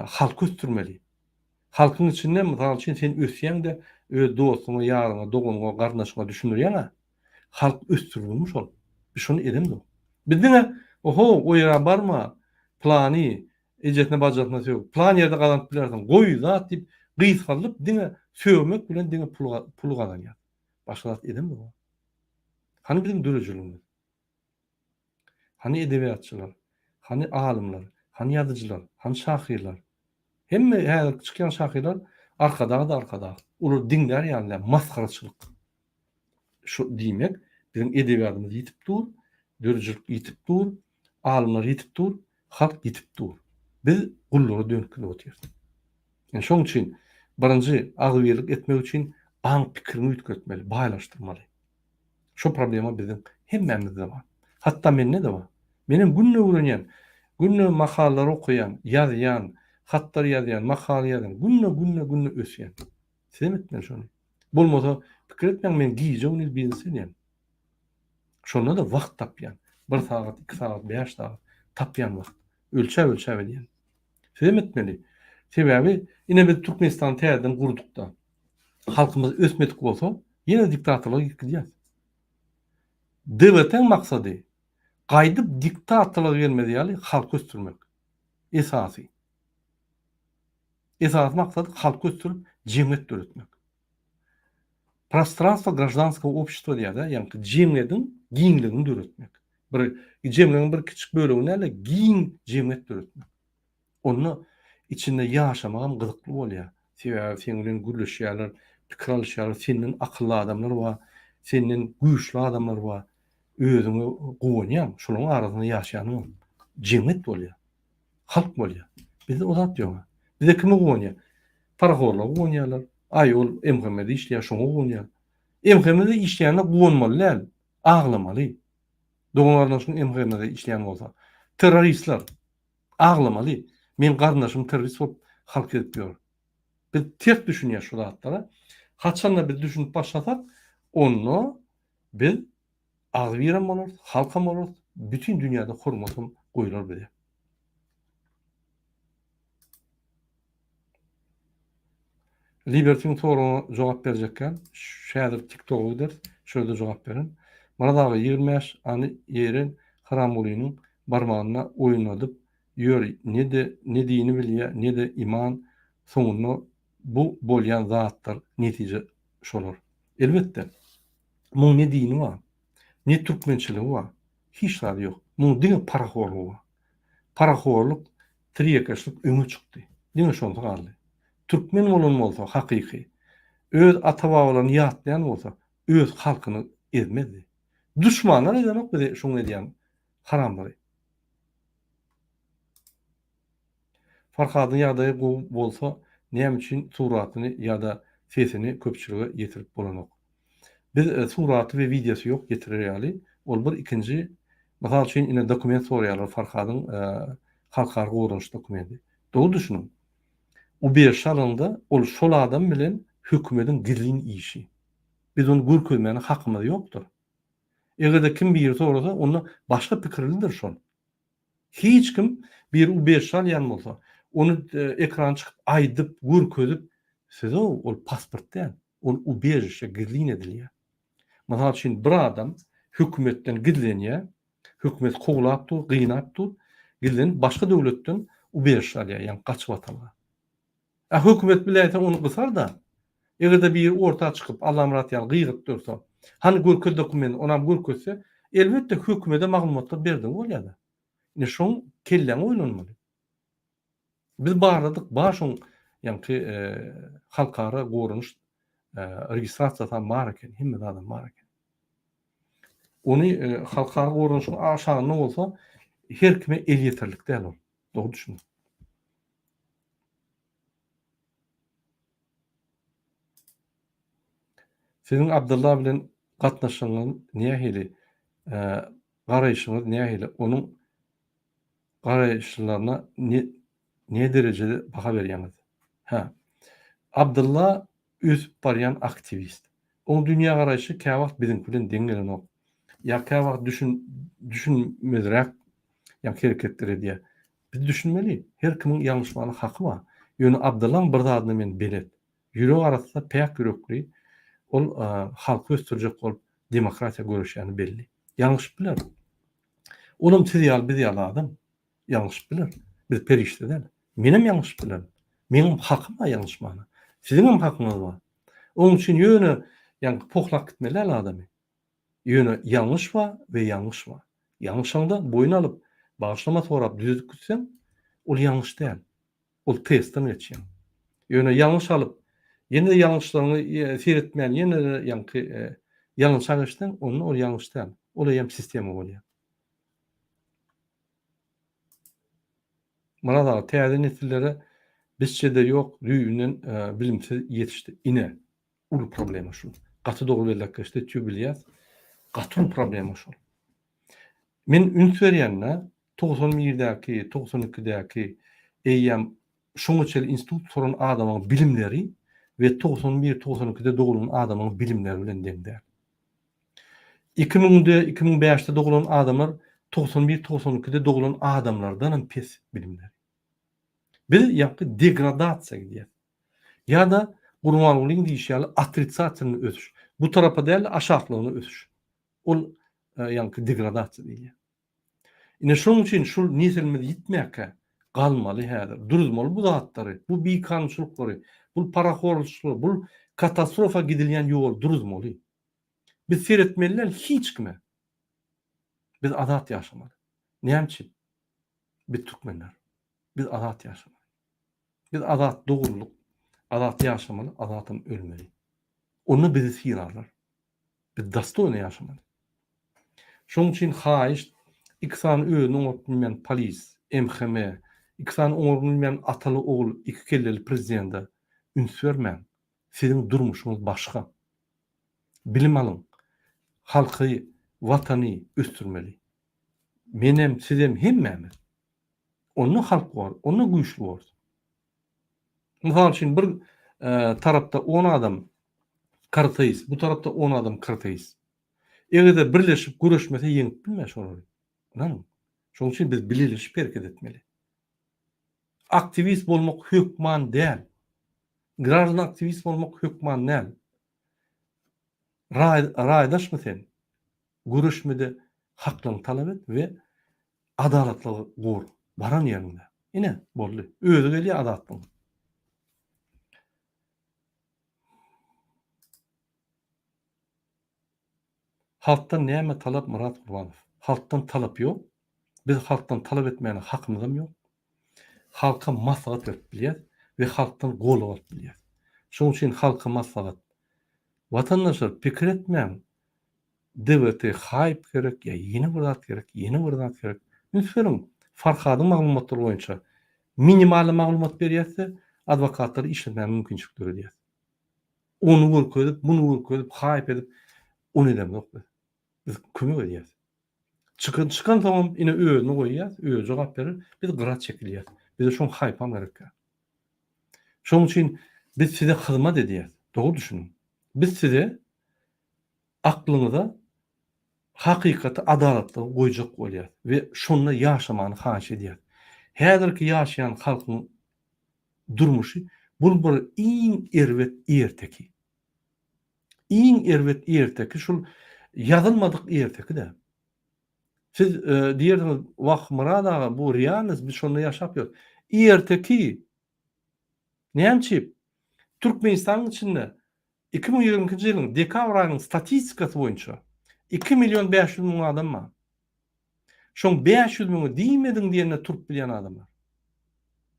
halky ösdürmeli. Halkyň içinde mysal üçin sen ösýäň-de öz dostuňa, ýaryňa, doganyňa, garyndaşyňa düşündirýäň-ä. Halk ösdürilimi şol. Biz şony edemzok. Biz diňe oho o ýere barma, plany ejesine bajasyna sög, plan ýerde gazanyp bilersiň, goý zat diýip gysgaldyp diňe sögmek bilen diňe pul pul gazanýas. Başga zat edemzok. Hany biziň döredijiligimiz? Hany edebiýatçylar? Hany alymlar? Hany ýazyjylar? Hany şahyrlar? Hemme häzirki çykýan şahyrlar Arkadag-da Arkadag. Olar diňlär ýaly däl, masgaraçylyk. Şu diýmek, biziň edebiýadymyz ýitip dur, döredijilik ýitip dur, alymlar ýitip dur, halk ýitip dur. Biz gullara dönüp gidip otyrys. Ine şoň üçin birinji agzybirlik etmek üçin aň-pikiriňi üýtgetmeli, baýlaşdyrmaly. Şo problema biziň hemmämizde bar. Hatda mende-de bar. Menem günde öwrenýän, günde makalalary okaýan, ýazýan, hatlar ýazýan, makala ýazýan, günde, günde, günde ösýän. Sizem etmeli şony. Bolmasa pikir etmäň men gije-gündiz biznes edýän. Şonda-da wagt tapýan. Bir sagat, iki sagat, bäş sagat tapýan wagt. Ölçäp-ölçäp edýän. Sizem etmeli. Sebäbi ine biz Türkmenistany täzeden gurduk-da. Halkymyz ösmedik bolsa, ýene diktatorlyga gidip gidýäs. DWT-iň maksady gaýdyp diktatorlyga gelmez ýaly halky ösdürmek. Esasy. Esasy maksady halky ösdürip, Jemgyýet döretmek. Prostranstwo graždanskogo obşestwa diýýär-de, ýagny jemgyýetiň giňligini döretmek. Bir jemgyýetiň bir kiçjik bölegini däl-de, giň jemgyýet döretmek. Onda içinde ýaşamagam gyzykly bolýar. Sebäbi seň bilen gürleşýärler, pikir alyşýarlar, senden akylly adamlar bar, senden güýçli adamlar bar. Özüňe guwanýaň, şolaryň arasynda ýaşaýanyňam. Jemgyýet bolýar. Halk bolýar. Bizde o zat ýok. Bizde kime guwanýar? Parahorlara guwanýarlar. Aý, ol MHM-de işleýär, şoňa guwanýar. MHM-de işleýänine guwanmaly däl, aglamaly. Dogan-garyndaşyň MHM-de işleýän bolsa. Terroristler. Aglamaly. Meň garyndaşym terrorist bolup halk ezip ýör. Biz ters düşünýäs şu zatlara. Haçanda biz düşünip başlasak, onda biz agzybirem bolarys, halkam bolarys, bütin dünýäde hormatam goýlar bize. Libertiň soragyna jogap berjekkäm, häzir TikToka gideris, şo ýerde jogap berin. Myrat aga 25 any Ýeren Haramgulynyň barmagyna oýnadyp ýör ne-de ne dini bilýä ne-de iman soňunda bu bolýan zatlar netije şolar. Elbetde muň ne dini bar ne türkmençiligi bar hiç zady ýok muň diňe parahorlugy bar. Parahorluk tirýekeşlik öňe çykdy. Diňe şonsy galdy. Türkmen bolan bolsa hakyky, öz ata-babalaryny ýatlaýan bolsa, öz halkyny ezmezdi. Duşmanlar ezenok bizi şuň edýän haramlygy. Farhadyň ýagdaýy gowy bolsa näme üçin suratyny ýa-da sesini köpçülige ýetirip bolanok. Biz suraty we wideosy ýok ýetirer ýaly. Ol bir ikinji mysal üçin ine dokument soraýarlar Farhadyň halkara goranyş dokumenti. Dogry düşüniň. Ubežişe alanda ol şol adam bilen hökümediň gizlin işi. Biz ony görkezmäne hakymyz ýokdur. Egerde kim biri sorasa onda başga pikirlidir şol. Hiç kim biri ubežişe alýan bolsa, ony ekrana çykyp aýdyp, görkezip, siz-ow ol pasport däl, ol ubežişe gizlin edilýär. Mysal üçin bir adam hökümetden gizlenýär, hökümet kowlap dur, gynap dur, gizlenip başga döwletden ubežişe alýar, ýagny gaçybatalga. A hökümet biläýse ony gysar-da. Eger-de biri orta çykyp Allamyrat ýaly gygyryp dursa, hany görkez dokumenti, onam görkezse, elbetde hökümede maglumatlar berdigi bolýar-da. Ine şoň kelläňi oýlanmaly. Biz barladyk, bar şoň ýaňky halkara goranyş registrasiýasam bar eken, hemme zadam bar eken. Ony halkara goranyşyň aşagynda bolsa her kime elýeterlik däl ol. Dogry düşüniň. Siziň Abdylla bilen gatnaşygyňyz nähili? Garaýşyňyz nähili? Onuň garaýyşlaryna ne derejede baha berýäňiz? Hä. Abdylla ösüp barýan aktiwist. Oň dünýägaraýşy käwagt biziňki bilen deň gelenok. Ýa käwagt düşün düşünmezräk ýa hereketler edýär. Biz düşünmeli, her kimiň ýalňyşmana haky bar. Ýöne Abdyllaň bir zadyna men belet. Ýüregi arassa, päk ýürekli, ol halky ösdürjek bolup demokratiýa göreşýäni belli. Ýalňyşyp biler. Olam siz ýaly, biz ýaly adam. Ýalňyşyp biler. Biz perişde däl. Menem ýalňyşyp bilerin. Meňem hakym bar ýalňyşmana. Siziňem hakyňyz bar. Onuň üçin ýöne ýaňky pohlap gitmeli däl adamy. Ýöne ýalňyş bar we ýalňyş bar. Ýalňyşaňda boýun alyp, bagyşlama sorap düzedip gitseň, ol ýalňyş däl. Ol testden geçýär. Ýöne ýalňyş alyp, ýene-de ýalňyşlaryňy seretmän, ýene-de ýaňky ýalňyşa geçseň, onda ol ýalňyş däl. Ol eýýäm sistema bolýar. Myrat aga, täze nesillere bizçe-de ýok, düýbünden bilimsiz ýetişdi. Ine, Uly problema şul. Gaty dogry belläp geçdi Tüý bilýäs. Gaty uly problema şol. Men üns berýände 91-däki, 92-däki eýýäm şoňa çenli institut gutaran adamyň bilimleri we 91, 92-de doglan adamyň bilimleri bilen deň däl. 2000-de, 2005-de doglan adamlar 91, 92-de doglan adamlardan hem pes bilimleri. Biz ýaňky degradasiýa gidýäs. Ýa-da Gurbangulyň diýşi ýaly otrisatilnyý ösüş. Bu tarapa däl-de aşaklygyna ösüş. Ol ýaňky degradasiýa diýilýär. Ine şonuň üçin şul neslimiz ýitmäkä. Galmaly häzir. Duruzmaly bu zatlary, bu bikanunçylyklary, bul parahorçylyklary, bul katastrofa gidilýän ýoly duruzmaly. Biz seretmeli däl hiç kime. Biz azat ýaşamaly. Näme üçin? Biz türkmenler. Biz azat ýaşamaly. Biz azat doguldyk. Azat ýaşamaly, azatam ölmeli. Onda bizi sylarlar. Biz dostoýno ýaşamaly. Şonuň üçin haýyşt, iki sany özüni oňaryp bilmeýän polis, MHM, iki sany oňaryp bilmeýän ataly-ogul iki kelleli prezidende üns bermäň. Siziň durmuşyňyz başga. Bilim alyň. Halky, Watany ösdürmeli. Menem, sizem, hemmämiz. Onda halk bor, onda güýçli borus. Mysal üçin bir tarapda on adam karteist, bu tarapda on adam karteist. Eger-de birleşip göreşmese ýeňip bilmez olary. Ynanyň. Şonuň üçin biz bileleşip hereket etmeli. Aktiwist bolmak hökman däl. Graždan aktiwist bolmak hökman däl. Raý, raýdaşmy sen? Göreşmede haklaryňy talap et we adalatlygy gor. Baran ýeriňde. Ine, boldy. Özi gelýär azatlygyň. Halkdan näme talap Myrat Gurbanow? Halkdan talap ýok. Biz halkdan talap etmäne hakymyzam ýok. Halka maslahat berip bilýäs we halkdan goldaw alyp bilýäs. Şonuň üçin halka maslahat. Watandaşlar pikir etmäň DWT haýp gerek ýa ýene bir zat gerek, ýene bir zat gerek. Üns beriň, Farhadyň maglumatlary boýunça minimalny maglumat berýäs-de, adwokatlary işletmäge mümkinçilik döredýäs. Ony görkezip, muny görkezip, haýp edip, ony edemzok biz. Biz kömek edýäs. Çykan çykansoňam ine özüni goýýas, özi jogap berer, biz gyra çekilýäs. Bize şoň haýpam gerek däl. Şonuň üçin biz size hyzmat edýäs. Dogry düşüniň. Biz size aklyňyza hakykaty, adalatlygy goýjak bolýas we şonda ýaşamany haýyş edýäs. Häzirki ýaşaýan halkyň durmuşy bul bir iň erbet erteki. Iň erbet erteki şul ýazylmadyk erteki-dä. Siz diýersiňiz, Wah, Myrat aga, bu realnost, biz şonda ýaşap ýörüs. Erteki! Näme üçin? Türkmenistanyň içinde 2022-nji ýylyň dekabr aýynyň statistikasy boýunça 2 million 500 müň adam bar. Şoň 500 müňi diýmediň diýende turup bilýän adamlar.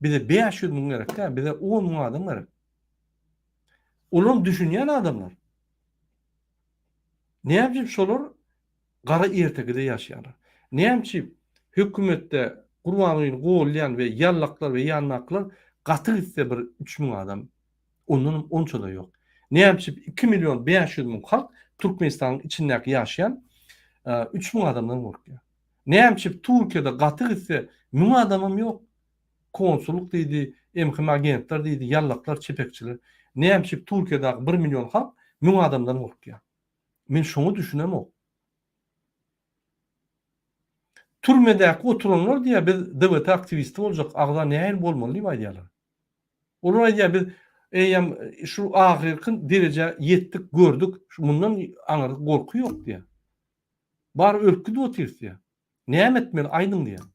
Bize 500 müň gerek däl, bize 10 müň adam gerek. Olam düşünýän adamlar. Näme üçin şolar gara ertekide ýaşaýarlar? Näme üçin hökümetde Gurbangulyny golýan we ýallaklar we ýandakylar gaty gitse bir 3000 adam, ondanam onça-da ýok. Näme üçin 2 million 500 müň halk Türkmenistanyň içindäki ýaşaýan 3000 adamdan gorkýar? Näme üçin Türkiýede gaty gitse 1000 adamam ýok? Konsullyk diýdi, MHM agentler diýdi, ýallaklar, çepekçiler. Näme üçin Türkiýedäki 1 million halk 1000 adamdan gorkýar? Men şoňa düşünemok. Türmedäki oturanlar diýýär, biz DWT aktiwisti boljak, agza nähili bolmaly diýip aýdýarlar. Olar aýdýar, biz eýýäm şu ahyrky derejä ýetdik, gördük, mundan aňyrda gorky ýok diýýär. Bary ölüp gidip otyrys diýýär. Näme etmeli, aýdyň diýýär.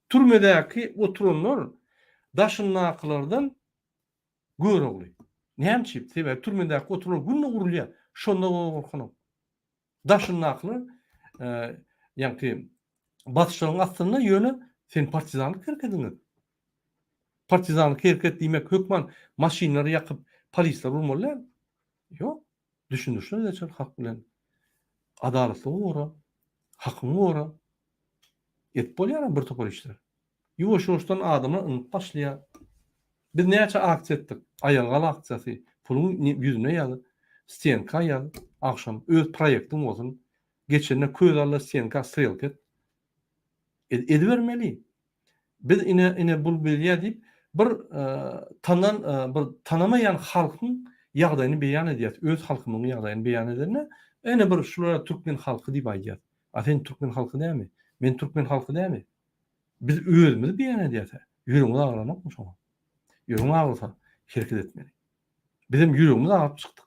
Türmedäki oturanlar daşyndakylardan Görogly. Näme üçin? Sebäbi türmedäki oturanlar günde urulýar. Şonda gorkanok. Daşyndakylar ýaňky basyşlaryň astynda ýöne sen partizanlyk hereketiňi et. Partizanlyk hereket diýmek hökman maşynlary ýakyp polisleri urmaly däl. Ýok. Düşündirişler geçir halk bilen. Adalatlygy gora. Hakyňy gora. Edip bolýar bir topar işler. Ýuwaş-ýuwaşdan adamlar ynanyp başlaýar. Biz näçe aksiýa etdik? Aýaga gal aksiýasy, puluň ýüzüne ýaz, stenka ýaz, agşam öz proýektiň bolsun. Geçende köz al-da stenka strelka et. Edibermeli. Biz ine ine bul bilýär diýip bir tanan bir tanamaýan halkyň ýagdaýyny beýan edýäs. Öz halkymyň ýagdaýyny beýan edende ine bir şulara türkmen halky diýip aýdýas. A sen türkmen halky dälmi? Men türkmen halky dälmi? Biz özümizi beýan edýäs-ä. Ýüregiňiz agyranokmy şoňa? Ýüregiň agyrsa, hereket etmeli. Bizem ýüregimiz agyryp çykdyk.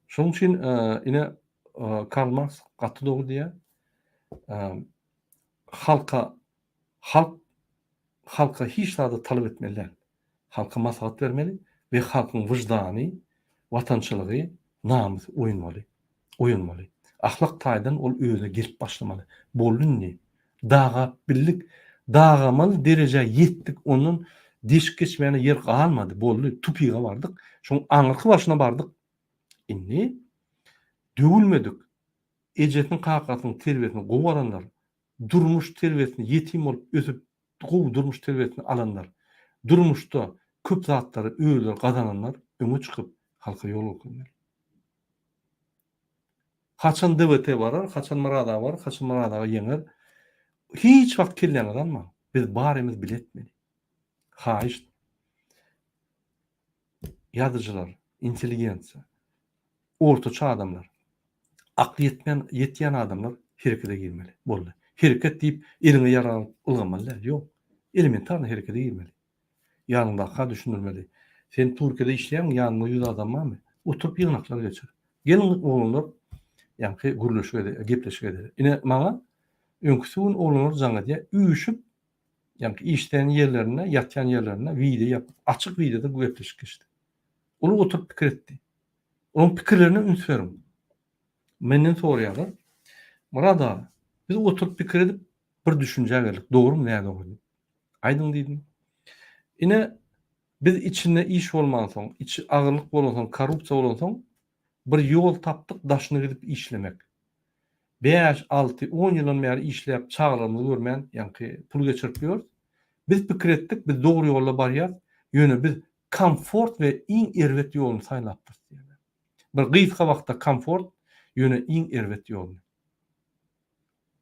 Şonuň üçin ine Karl Marks gaty dogry diýýär. Halka. Halk halka hiç zady talap etmeli däl. Halka maslahat bermeli we halkyň wyždany, watançylygy, namysy oýanmaly. Oýanmaly. Ahlak taýdan ol özüne gelip başlamaly. Boldy indi. Dagap bildik. Dagamaly derejä ýetdik. Ondan deşik geçmäne ýer galmady. Boldy. Tupyga bardyk. Şoň aňyrky başyna bardyk. Indi döwülmedik, ejesiniň kakasynyň terbiýesini gowy alanlar, durmuş terbiýesini ýetim bolup ösüp gowy durmuş terbiýesini alanlar, durmuşda köp zatlary özleri gazananlar öňe çykyp halka ýol görkezmeli. Haçan DWT barar, haçan Myrat aga barar, haçan Myrat aga ýeňer. Hiç wagt kelläňize almaň. Biz barymyz bile etmeli. Haýyşt. Ýazyjylar, intelligensiýa, ortaça adamlar, akly ýetmän ýetýän adamlar herekete girmeli. Boldy. Hereket diýip eliňe ýarag alyp ylgamaly däl. Ýok. Elementarny herekete girmeli. Ýanyňdaka düşündirmeli. Sen Türkiýede işleýäňmi, ýanyňda 100 adam barmy? Oturyp ýygnaklar geçir. Geliň oglanlar, ýaňky gürleşik edeli, gepleşik edeli. Ine maňa öňküsi gün oglanlar jaň edýär. Üýşüp Ýagny işleýän ýerlerinde, ýatýan ýerlerinde wideo ýapyp, açyk wideoda gepleşik geçdi. Olar oturyp pikir etdi. Olaryň pikirlerine üns beriň. Menden soraýarlar. Myrat aga, biz oturyp pikir edip bir düşünjä geldik. Dogrumy, nädogry diýip. Aýdyň diýdim. Ine, biz içinde iş bolmansoň, içi agyrlyk bolansoň, korrupsiýa bolansoň, bir ýol tapdyk daşyna gidip işlemek. Bäş, alty, on ýyldan bäri işläp çagalarymyzy görmän ýaňky pul geçirip ýörüs. Biz pikir etdik, biz dogry ýolda barýas, ýöne biz komfort we iň erbet ýoluny saýlapdyrys diýýärler. Bir gysga wagtda komfort, ýöne iň erbet ýoluny.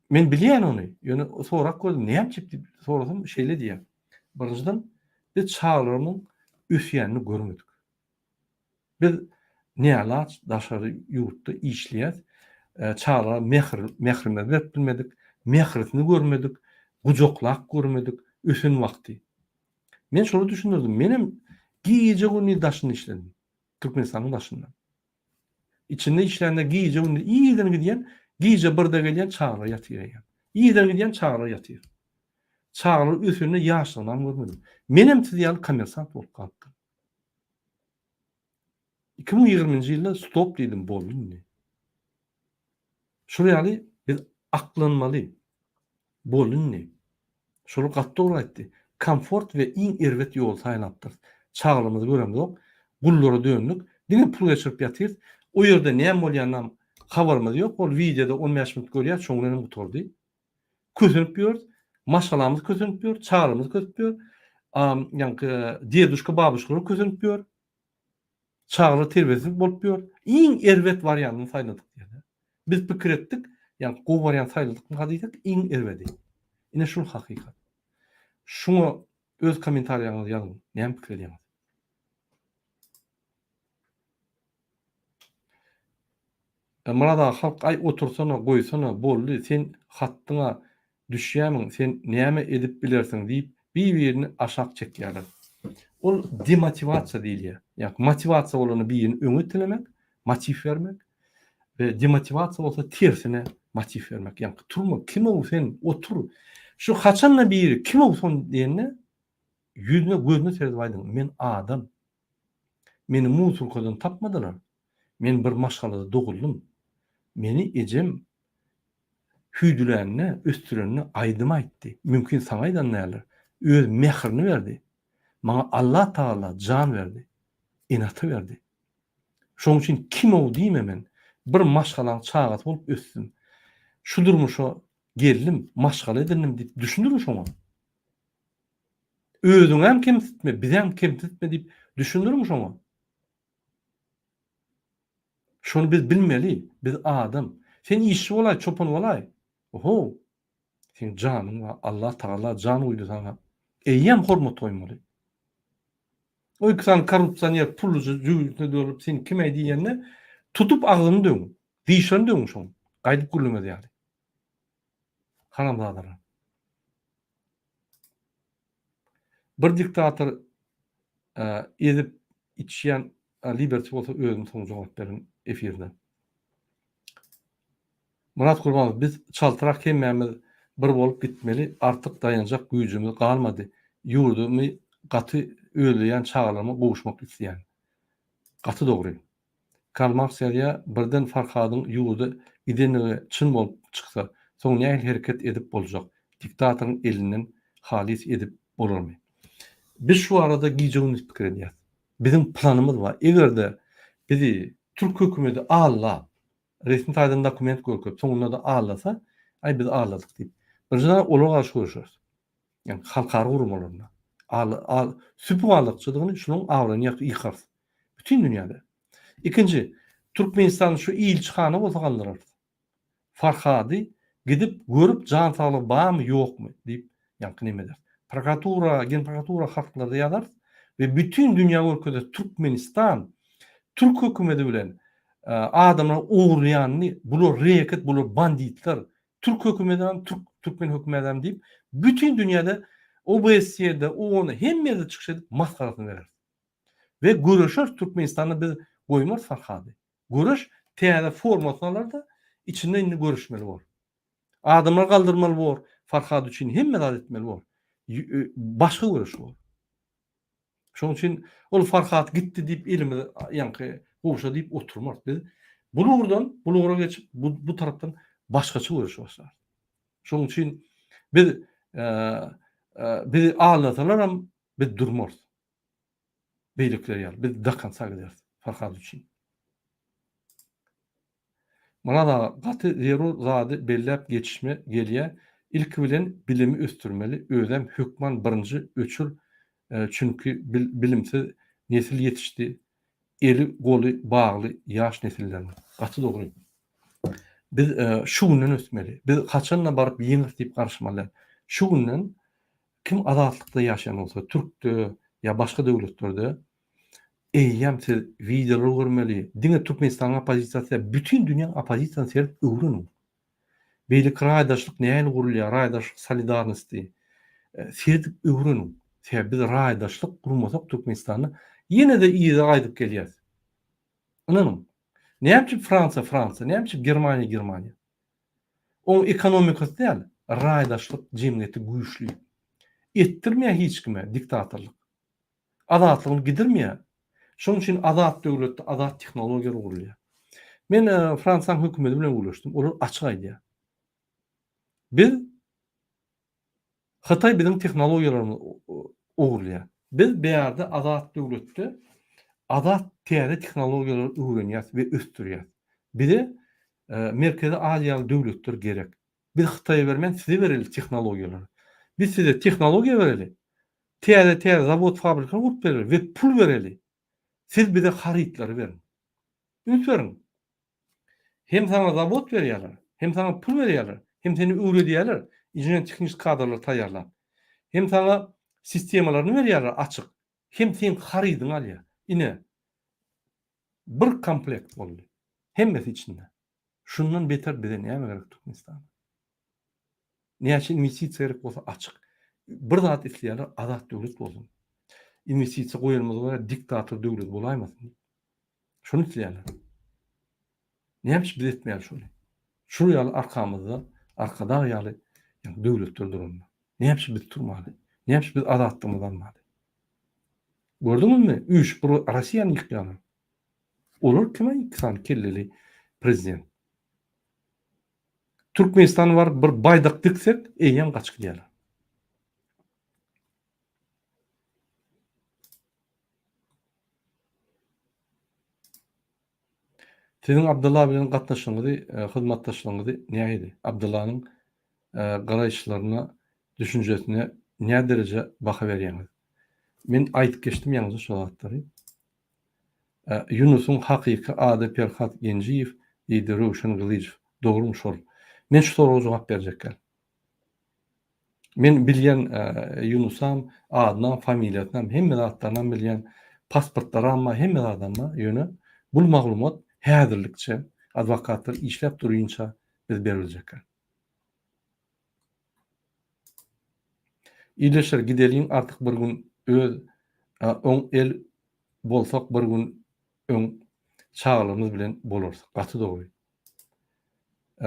Men bilýän ony, ýöne sorap gördüm, näme üçin diýip sorasam şeýle diýýär. Birinjiden biz çagalarymyň ösýänini görmedik. Biz nälaç daşary ýurtda işleýäs. Çagalara mähir, mährimizi berip bilmedik, mährisini görmedik, gujaklap görmedik ösen wagty. Men şolara düşündirdim. Menem gije-gündiz daşynda işledim. Türkmenistanyň daşynda. Içinde işlände gije-gündiz irden gidýän, gije birde gelýän çagalar ýatyr eýýäm. Irden gidýän çagalar ýatyr. Çagalar ösende ýaşlygynam görmedim. Menem siz ýaly kommersant bolup galypdyryn. 2020-nji ýylda stop diýdim, boldy indi. Şol ýaly biz aklanmaly. Boldy indi. Şol gaty dogry aýtdy. Komfort we iň erbet ýoly saýlapdyrys. Çagalarymyzy göremzok. Gullara döndük. Diňe pul geçirip ýatyrys. O ýerde näme bolýanynam habarymyz ýok. Ol wideoda 15 minut görýäs, şoň bilenem gutardy. Kösenip ýörüs. Maşgalamyz kösenip ýör, çagalarymyz kösüp ýör. Ýaňky deduşka, babuşkalar kösenip ýör. Çagalar terbiýesiz bolup ýör. Iň erbet wariantyny saýladyk diýýär. Biz pikir etdik, ýaňky gowy warianty saýladykmyka diýsek, iň erbedi. Ine şul hakykat. Şuňa öz kommentariýaňyzy ýazyň. Näme pikir edýäňiz? Myrat aga halk aý otursana goýsana boldy sen hatdyňa düşýämiň sen näme edip bilersiň diýip bir birini aşak çekýärler. Ol demotiwasiýa diýilýär. Ýagny motiwasiýa bolanda birini öňe itelemek, motiw bermek we demotiwasiýa bolsa tersine motiw bermek. Ýagny turma kimow sen otur. Şu haçanda biri kimow son diýende ýüzüne gözüne seredip aýdyň men adam. Meni musurkadan tapmadylar. Men bir maşgalada doguldym. Meni ejem hüýdülände, ösdürende aýdym aýtdy. Mümkin saňa aýdan däldir. Öz mährini berdi. Maňa Allatagala jan berdi. Ene-ata berdi. Şonuň üçin kim-ow diýme men. Bir maşgalaň çagasy bolup ösdüm. Şu durmuşa geldim, maşgala edindim diýip düşündiriň şoňa. Özüňem kemsitme, bizem kemsitme diýip düşündiriň şoňa. Şony biz bilmeli, biz adam. Sen işçi bolaý, çopan bolaý. Oho! Seň janyň bar, Allah Tagala jan guýdy saňa. Eýýäm hormat goýmaly. O iki sany korrupsioner pulluja jübüsine dörlüp sen kim-äý diýende, tutup agzyny döwüň, dişlerini döwüň şoň, gaýdyp gürlemez ýaly. Haramzadalar. Bir diktator ezip içýän Liberty bolsa özüm soň jogap berin efirde. Myrat Gurbanow biz çaltrak hemmämiz. Bir bolup gitmeli artyk daýanjak güýjümiz galmady. Ýurdumy gaty özleýän çagalaryma gowuşmak isleýän. Gaty dogry. Karl Marks ýazýar, Birden Farhadyň ýurda gidenligi çyn bolup çyksa, soň nähili hereket edip boljak? Diktatoryň elinden halys edip bolarmy? Biz şu barada gije-gündiz pikir edýäris. Biziň planymyz bar. Eger-de bizi türk hökümeti aldap, resmi taýdan dokument görkezip, soňunda-da aldasa, aý biz aldadyk diýip. Birinjiden olara garşy göreşeris. Ýagny halkara guramalarynda. Al, al, süpük aldakçydygyny şunuň abraýyny ýak ýykarys. Bütin dünýäde. Ikinji, Türkmenistanda şu ilçihana bolsa galdyrarys. Farhady gidip görüp jan saglygy barmy ýokmy diýip ýaňky neme ederis. Prokuratura, genprokuratura hatlarda ýazarys we bütin dünýä görkezeris Türkmenistan türk hökümeti bilen adamlar ogurlaýanyny bular reket bular banditler türk hökümetem türk türkmen hökümetem diýip bütin dünýäde OBSE-de OON-da hemme ýerde çykyş edip masgarasyny bereris. We göreşeris Türkmenistanda biz goýmarys Farhady. Göreş täze formasyny alarda içinde indi görüşmeli bor. Adamlar galdyrmaly bor, Farhad üçin hemme zat etmeli bor. Başga göreş bor. Şonuň üçin ol Farhad gitdi diýip elimiz ýaňky gowşa diýip oturmarys. Biz bu ugurdan bu ugra geçip bu, bu tarapdan başgaça göreşe başlarys. Şonuň üçin biz e, e, bizi aldasalaram biz durmarys. Beýlekiler ýaly biz do konca gideris Farhad üçin. Myrat aga gaty zerur zady belläp geçişme gelýä ilki bilen bilimi ösdürmeli özem hökman birinji öçür çünki bilimsiz nesil ýetişdi eli goly bagly ýaş nesillerimiz gaty dogry biz şu günden ösmeli biz haçanda baryp ýeňeris diýip garaşmaly däl şu günden Kim azatlykda ýaşaýan bolsa, türkde ýa başga döwletlerde eýýäm siz wideolar görmeli, diňe Türkmenistanyň oppozisiýasy däl, bütin dünýäň oppozisiýasyny seredip öwreniň. Beýleki raýdaşlyk nähili gurulýar, raýdaşlyk solidarnosty seredip öwreniň. Sebäbi biz raýdaşlyk gurmasak Türkmenistanda ýene-de yza gaýdyp gelýäs. Ynanyň. Näme üçin Fransiýa Fransiýa, näme üçin Germaniýa Germaniýa? Oň ekonomikasy däl, raýdaşlyk jemgyýeti güýçli. Etdirmeýär hiç kime diktatorlyk. Azatlygyny gidirmeýär. Şonuň üçin azat döwletde azat tehnologiýalar gurulýar. Men Fransiýanyň hökümeti bilen gürleşdim. Olar açyk aýdýar. Biz Hytaý biziň tehnologiýalarymyzy ogurlaýar. Biz bärde azat döwletde azat täze tehnologiýalary öwrenýäs we ösdürýäs. Bize Merkezi Aziýaly döwletler gerek. Biz Hytaýa bermän size bereli tehnologiýalary. Biz size tehnologiýa bereli, täze täze zawod fabrikalar gurup bereli we pul bereli. Siz bize harytlary beriň. Üns beriň. Hem saňa zawod berýärler, hem saňa pul berýärler, hem seni öwredýärler, inžener-tehniki kadrlary taýýarlap. Hem saňa sistemalaryny berýärler açyk, hem seň harydyňy alýar. Ine, bir komplekt boldy. Hemmesi içinde. Şundan beter bize näme gerek Türkmenistanda? Näçe inwestisiýa gerek bolsa açyk. Bir zat isleýärler, azat döwlet bolsun. Inwestisiýa goýanymyza görä diktator döwlet bolaýmasyn diýip. Şony isleýärler. Näme üçin biz etmeýäris şony? Şul ýaly arkamyzda Arkadag ýaly döwletler duranda. Näme üçin biz turmaly? Näme üçin biz azatlygymyzy almaly? Gördüňizmi? Üýşüp bir Russiýany ýykýarlar. Olar kime iki sany kelleli prezident? Türkmenistana baryp bir baýdak diksek, eýýäm gaçyp gidýärler. Siziň Abdylla bilen gatnaşygyňyzy, hyzmatdaşlygyňyzy nähili? Abdyllanyň garaýyşlaryna, düşünjesine nä dereje baha berýäňiz? Men aýdyp geçdim ýaňyja şo zatlary. Ýunusyň hakyky ady Perhat Genjiýew diýdi Röwşen Gylyjow. Dogrymy şol? Men şu soraga jogap berjek däl. Men bilýän Ýunusam, adynam, familiýasynam, hemme zatlarynam bilýän, pasportlaram bar, hemme zadam bar, ýöne bul maglumat häzirlikçe adwokatlar işläp durynça biz beriljekkä. Ildeşler gideliň artyk bir gün öz oň el bolsak bir gün öň çagalarymyz bilen bolarys. Gaty dogry.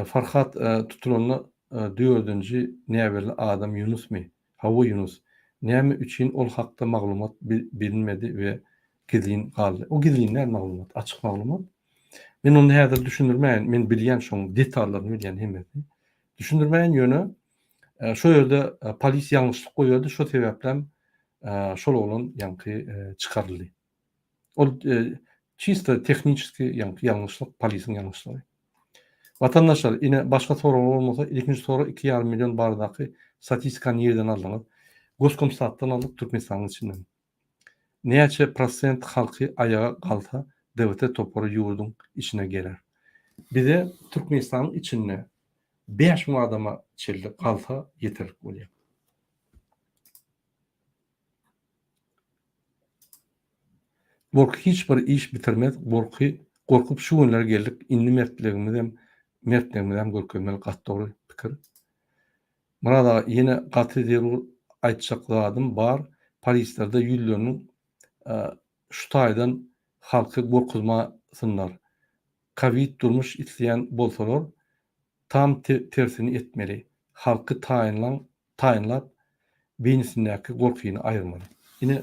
Farhat tutulanda. dördünji näbelli adam Ýunusmy? Hawa Ýunus. Näme üçin ol hakda maglumat bilinmedi we gizlin galdy? O gizlin däl maglumat, açyk maglumat. Men ony häzir düşündirmäýin, men bilýän şoň detallaryny bilýän hemmesini. Düşündirmäýin ýöne şo ýerde polis ýalňyşlyk goýberdi, şo sebäplem şol oglan ýaňky çykaryldy. Ol çisto tehniçeski ýaňky ýalňyşlyk, polisiň ýalňyşlygy. Watandaşlar, ine başga soraglar bolmasa, ilkinji sorag 2,5 million baradaky statistikany nireden aldyňyz? Goskomstatdan aldyk, Türkmenistanyň içinden. Näçe prosent halky aýaga galsa DWT topary ýurduň içine geler? Bize Türkmenistanyň içinde 5000 adama çenli galsa ýeterlik bolýar. Gorky hiç bir iş bitirmez gorky gorkup şu günlere geldik indi mertligimizem mertligimizem görkezmeli gaty dogry pikir. Myrat aga ýene gaty zerur aýtjak zadym bar polislerde ýüzleriniň şu taýdan halky gorkuzmasynlar kowid durmuş isleýän bolsalar tam tersini etmeli halky taýynlaň taýynlap, beýnisindäki gorkyny aýyrmaly. Ine,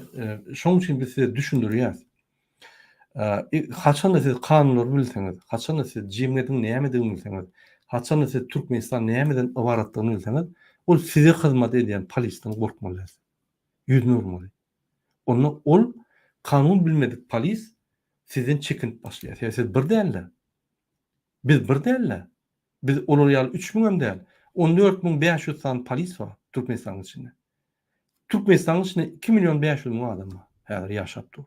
şonuň üçin biz size düşündirýäris. Haçanda siz kanunlary bilseňiz, haçanda siz jemgyýetiň nämedigini bilseňiz, haçanda siz Türkmenistan nämeden ybaratdygyny bilseňiz, ol size hyzmat edýän polisden gorkmaly däl. Ýüzüni urmaly. Onda ol kanun bilmedik polis sizden çekinip başlaýar. Sebäbi siz bir däl-de. Biz bir däl-de. Biz olar ýaly üç müňem däl, 14500 sany polis bar Türkmenistanyň içinde. Türkmenistanyň içinde 2 million 500 müň adam bar häzir ýaşap dur.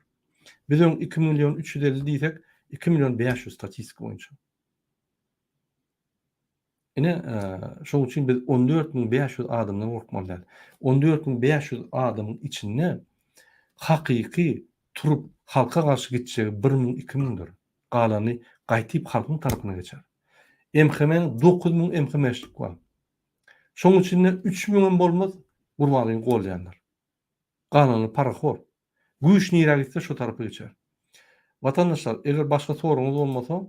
Biz öň 2 million 350 diýsek, 2 million 500 statistika boýunça. Ine, şonuň üçin biz 14500 adamdan gorkmaly däl. 14500 adamyň içinde hakyky turup halka garşy gitjegi 1000 2000-dir. Galany gaýtyp halkyň tarapyna geçer. MHM-niň 9000 MHM-şlik bar. Şoň içinde 3000-em bolmaz Gurbangulyny goldaýanlar. Galany parahor. Güýç nirä gitse şo tarapa geçer. Watandaşlar, eger başga soragyňyz bolmasa,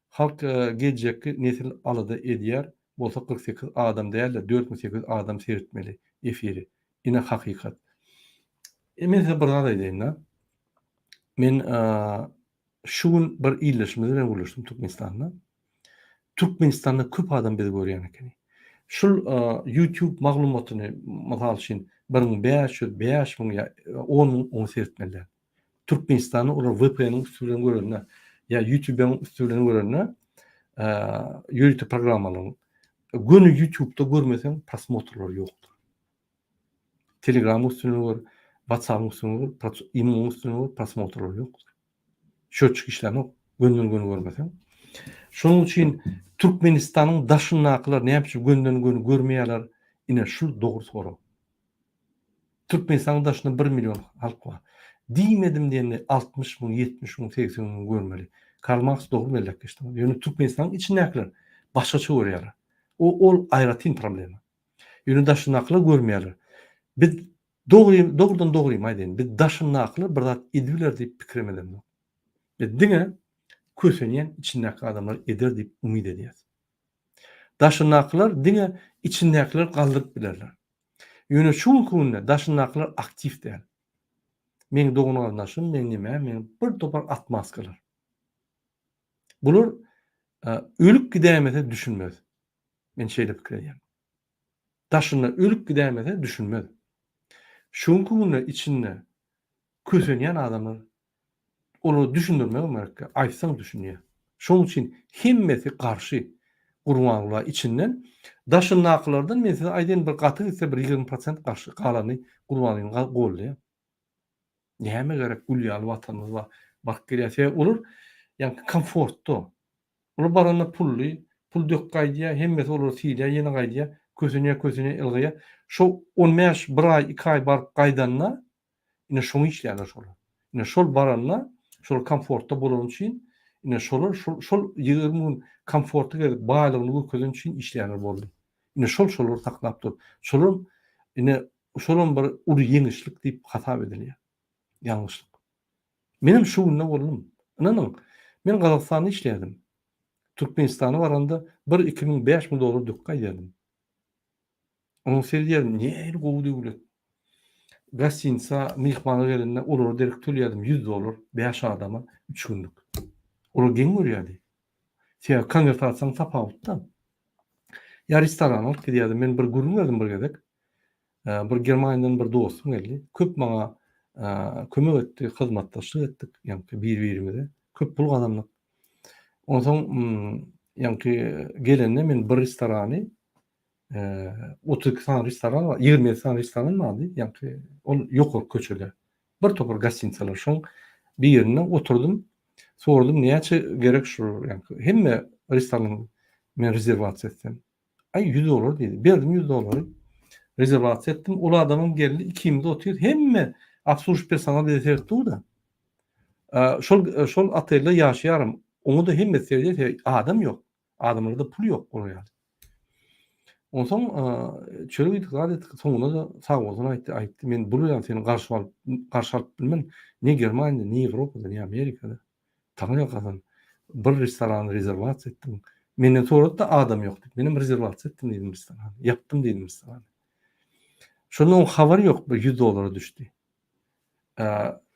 halk geljekki nesil alada edýär bolsa 48 adam däl-de 4800 adam seretmeli efiri. Ine hakykat. E men size bir zat aýdaýyn-da. Men şu gün bir ildeşimiz bilen gürleşdim Türkmenistanda. Türkmenistanda köp adam bizi görýän ekeni. Şul YouTube maglumatyny mysal üçin 1500, 5000 ýa 10000 oňa seretmeli däl. Türkmenistanda olar VPN-iň üsti bilen görende ýa YouTube-iň üsti bilen görende ýörite programmalaryň göni YouTube-da görmeseň prosmotrlar ýokdur. Telegramyň üstünden gör, WhatsAppyň üstünden gör, imo-nyň üstünden gör, prosmotrlar ýokdur. Şötçük işlänok, gönden-göni görmeseň. Şonuň üçin Türkmenistanyň daşyndakylar näme üçin gönden-göni görmeýärler? Ine şul dogry sorag. Türkmenistanyň daşynda 1 million halk bar. Diýmedim diýende 60 müň, 70 müň, 80 müň görmeli. Karl Marks dogry belläp geçdi. Ýöne Türkmenistanyň içindäkiler başgaça görýärler. O ol aýratyn problema. Ýöne daşyndakylar görmeýärler. Biz dogry, dogrudan dogrymy aýdaýyn, biz daşyndakylar bir zat edibiler diýip pikirem edemzok. Biz diňe kösenýän içindäki adamlar eder diýip umyt edýäs. Daşyndakylar diňe içindäkileri galdyryp bilerler. Ýöne şu günki günde daşyndakylar aktiw däl. Meň dogan-garyndaşym, meň nemäm, meň bir topar atmaskalar. Bular ölüp gidäýmese düşünmez. Men şeýle pikir edýän. Daşynda ölüp gidäýmese düşünmez. Şu günki günde içinde kösenýän adamlar olara düşündirmegem gerekkä, aýtsaň düşünýär. Şonuň üçin hemmesi garşy Gurbangula içinden. Daşyndakylardan men size aýdaýyn bir gaty gitse bir 20 prosent garşy galany Gurbangulyny goldaýar. Näme gerek gül ýaly watanymyz bar. Baryp gelýär. Sebäbi olar ýaňky komfortda. Olar baranda pully, pul dök gaýdýar, hemmesi olary sylaýar, ýene gaýdýar, kösenýär, kösenýär, ylgaýar. Şo on bäş, bir aý, iki aý baryp gaýdanda, ine şoňa işleýärler şolar. Ine şol baranda, şol komfortda bolany üçin, ine şolar şol şol 20 gün komfortda gezip baýlygyny görkezeni üçin işleýärler boldy. Ine şol şolary saklap dur. Şolar ine şolam bir uly ýeňişlik diýip hasap edilýär. Ýalňyşlyk. Menem şu günde boldum. Ynanyň, men Gazagystanda işleýärdim. Türkmenistana baranda bir, 2000, 5000 dollar döküp gaýdýardym. Onuň seredýärdim, nähili gowy döwlet. Gostinisa myhmana gelende olara derek töleýärdim 100 dollar 5 adama 3 günlük. Olar geň görýärdi. Sebäbi konwertasiýaň tapawutda. Ýa restorana alyp gidýärdim. Men bir gürrüň berdim bir gezek. Bir Germaniýadan bir dostum geldi. Köp maňa kömek etdi, hyzmatdaşlyk etdik, ýaňky bir-birimize. Köp pul gazandyk. Onsoň ýaňky gelende men bir restorany 32 sany restoran bar, 27 sany restoran bardy, ýaňky ol ýokary köçede. Bir topar gostinitsalar. Şoň birinde oturdym. Sordum, näçe gerek şu ýaňky hemme restoranyň men rezerwasiýa etsem. Aý 100 dollar diýdi. Berdim 100 dollary. Rezerwasiýa etdim. Ol adamam geldi, ikimiz otyrys. Hemme obslužивающий personal bize seretdi da. Şol şol otelde ýaşaýarym. Oňa da hemme seredýär, adam ýok. Adamlarda pul ýok olar ýaly. Onsoň çörek iýdik, zat etdik, soňunda-da sag bolsun aýtdy, aýtdy, men bul bilen seni garşy alyp, garşy alyp bilmen, ne Germaniýada, ne Ýewropada, ne Amerikada. Taňry ýalkasyn, bir restorany rezerwasiýa etdim. Menden sorady-da adam ýok diýip, menem rezerwasiýa etdim diýdim restorany, ýapdym diýdim restorany. Şonda oň habary ýok, bir 100 dollara düşdi.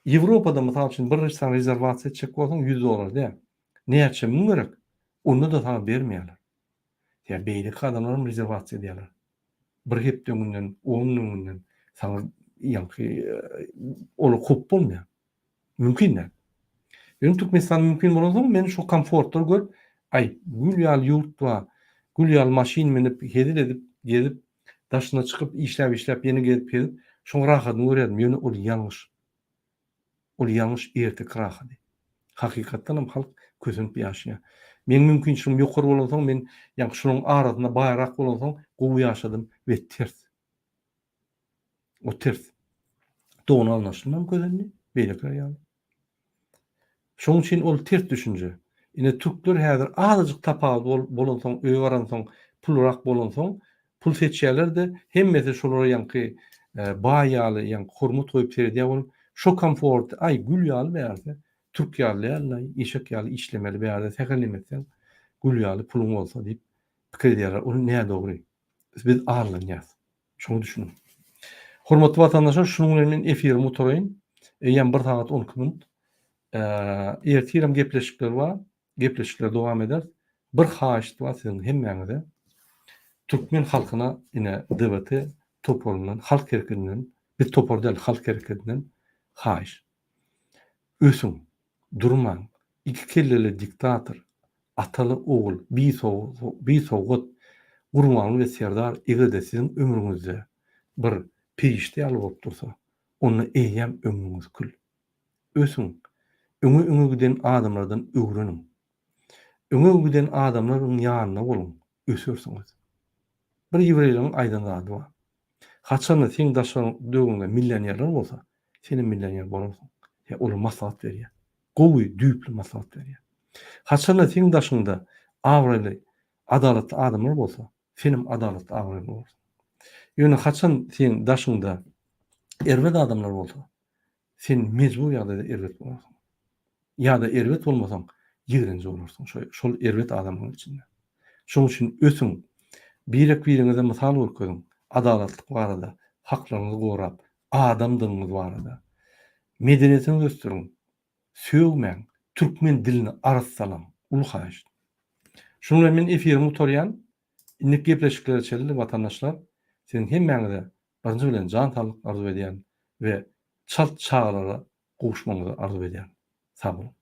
Ýewropada mysal üçin bir restoran rezerwasiýa etjek bolsaň 100 dollar däl. Näçe müň gerek, onda-da saňa bermeýärler. Ýa beýleki adamlaram rezerwasiýa edýärler. Bir hepde öňünden, on gün öňünden saňa ýaňky olar kowup bolmaýar. Mümkin däl. Ýöne Türkmenistan mümkin bolansoň men şo komfortlary görüp, aý, gül ýaly ýurt bar, gül ýaly maşyn münüp, hezil edip gezip, daşyna çykyp işläp-işläp ýene gezip-gezip, şoň rahatyny görýärdim. Ýöne ol ýalňyş. Ol ýalňyş erteki rahady. Hakykatdan hem halk kösenip ýaşaýar. Meň mümkinçiligim ýokary bolansoň men ýaňky şolaryň arasynda baýrak bolansoň gowy ýaşadym we ters. O ters. Dogan alnaşynam kösendi, beýlekiler ýaly. Şonuň üçin ol ters düşünje. Ine türkler häzir azajyk tapawut bolansoň öýe baransoň pulrak bolansoň Pul seçýärler-de, hemmesi şolara ýaňky baý ýaly, ýaňky hormat goýup seredýär bolup, şo komforty, aý, gül ýaly bärde, türk ýaly däl-laý, eşek ýaly işlemeli bärde, sähel neme etseň, gül ýaly puluň bolsa diýip pikir edýärler. Ol nädogry. Biz aldanýas. Şoňa düşüniň. Hormatly watandaşlar, şunuň bilen men efirimi gutaraýyn. Eýýäm bir sagat 12 minut. Ertirem gepleşikler bar. Gepleşikleri dowam ederis. Bir haýyşt bar siziň hemmäňize. Türkmen halkyna ine DWT toparyndan, halk hereketinden, biz topar däl, halk hereketinden haýyş. Ösüň, durmaň. Iki kelleli diktator, ataly ogul, bisowgat Gurbanguly we Serdar eger-de siziň ömrüňizde bir perişde ýaly bolup dursa, onda eýýäm ömrüňiz kül. Ösüň. Öňe öňe giden adamlardan öwreniň. Öňe giden adamlaryň ýanynda boluň, ösersiňiz. Bir ýewreýleriň aýdan zady bar. Haçanda seň daşaň döwrüňde millionerler bolsa, senem millioner bolarsyň. Ýa olar maslahat berýär. Gowy, düýpli maslahat berýär. Haçanda seň daşyňda abraýly, adalatly adamlar bolsa, senem adalatly, abraýly bolarsyň. Ýöne haçan seň daşyňda erbet adamlar bolsa, Sen mejbur ýagdaýda erbet bolarsyň. Ýa-da erbet bolmasaň, ýigrenji bolarsyň şo şol erbet adamlaryň içinde. Şonuň üçin ösüň. Birek-biriňize mysal görkeziň. Adalatlyk barada, haklaryňyzy gorap, adamdygyňyz barada. Medeniýetiňizi ösdüriň. Sögmäň. Türkmen dilini arassalaň. Uly haýyşt. Şunuň bilen men efirimi gutarýan. Indiki gepleşiklere çenli watandaşlar, siziň hemmäňize Birinji bilen jan saglyk arzuw edýän we çalt çagalara gowuşmagyňyzy arzuw edýän. Sag boluň.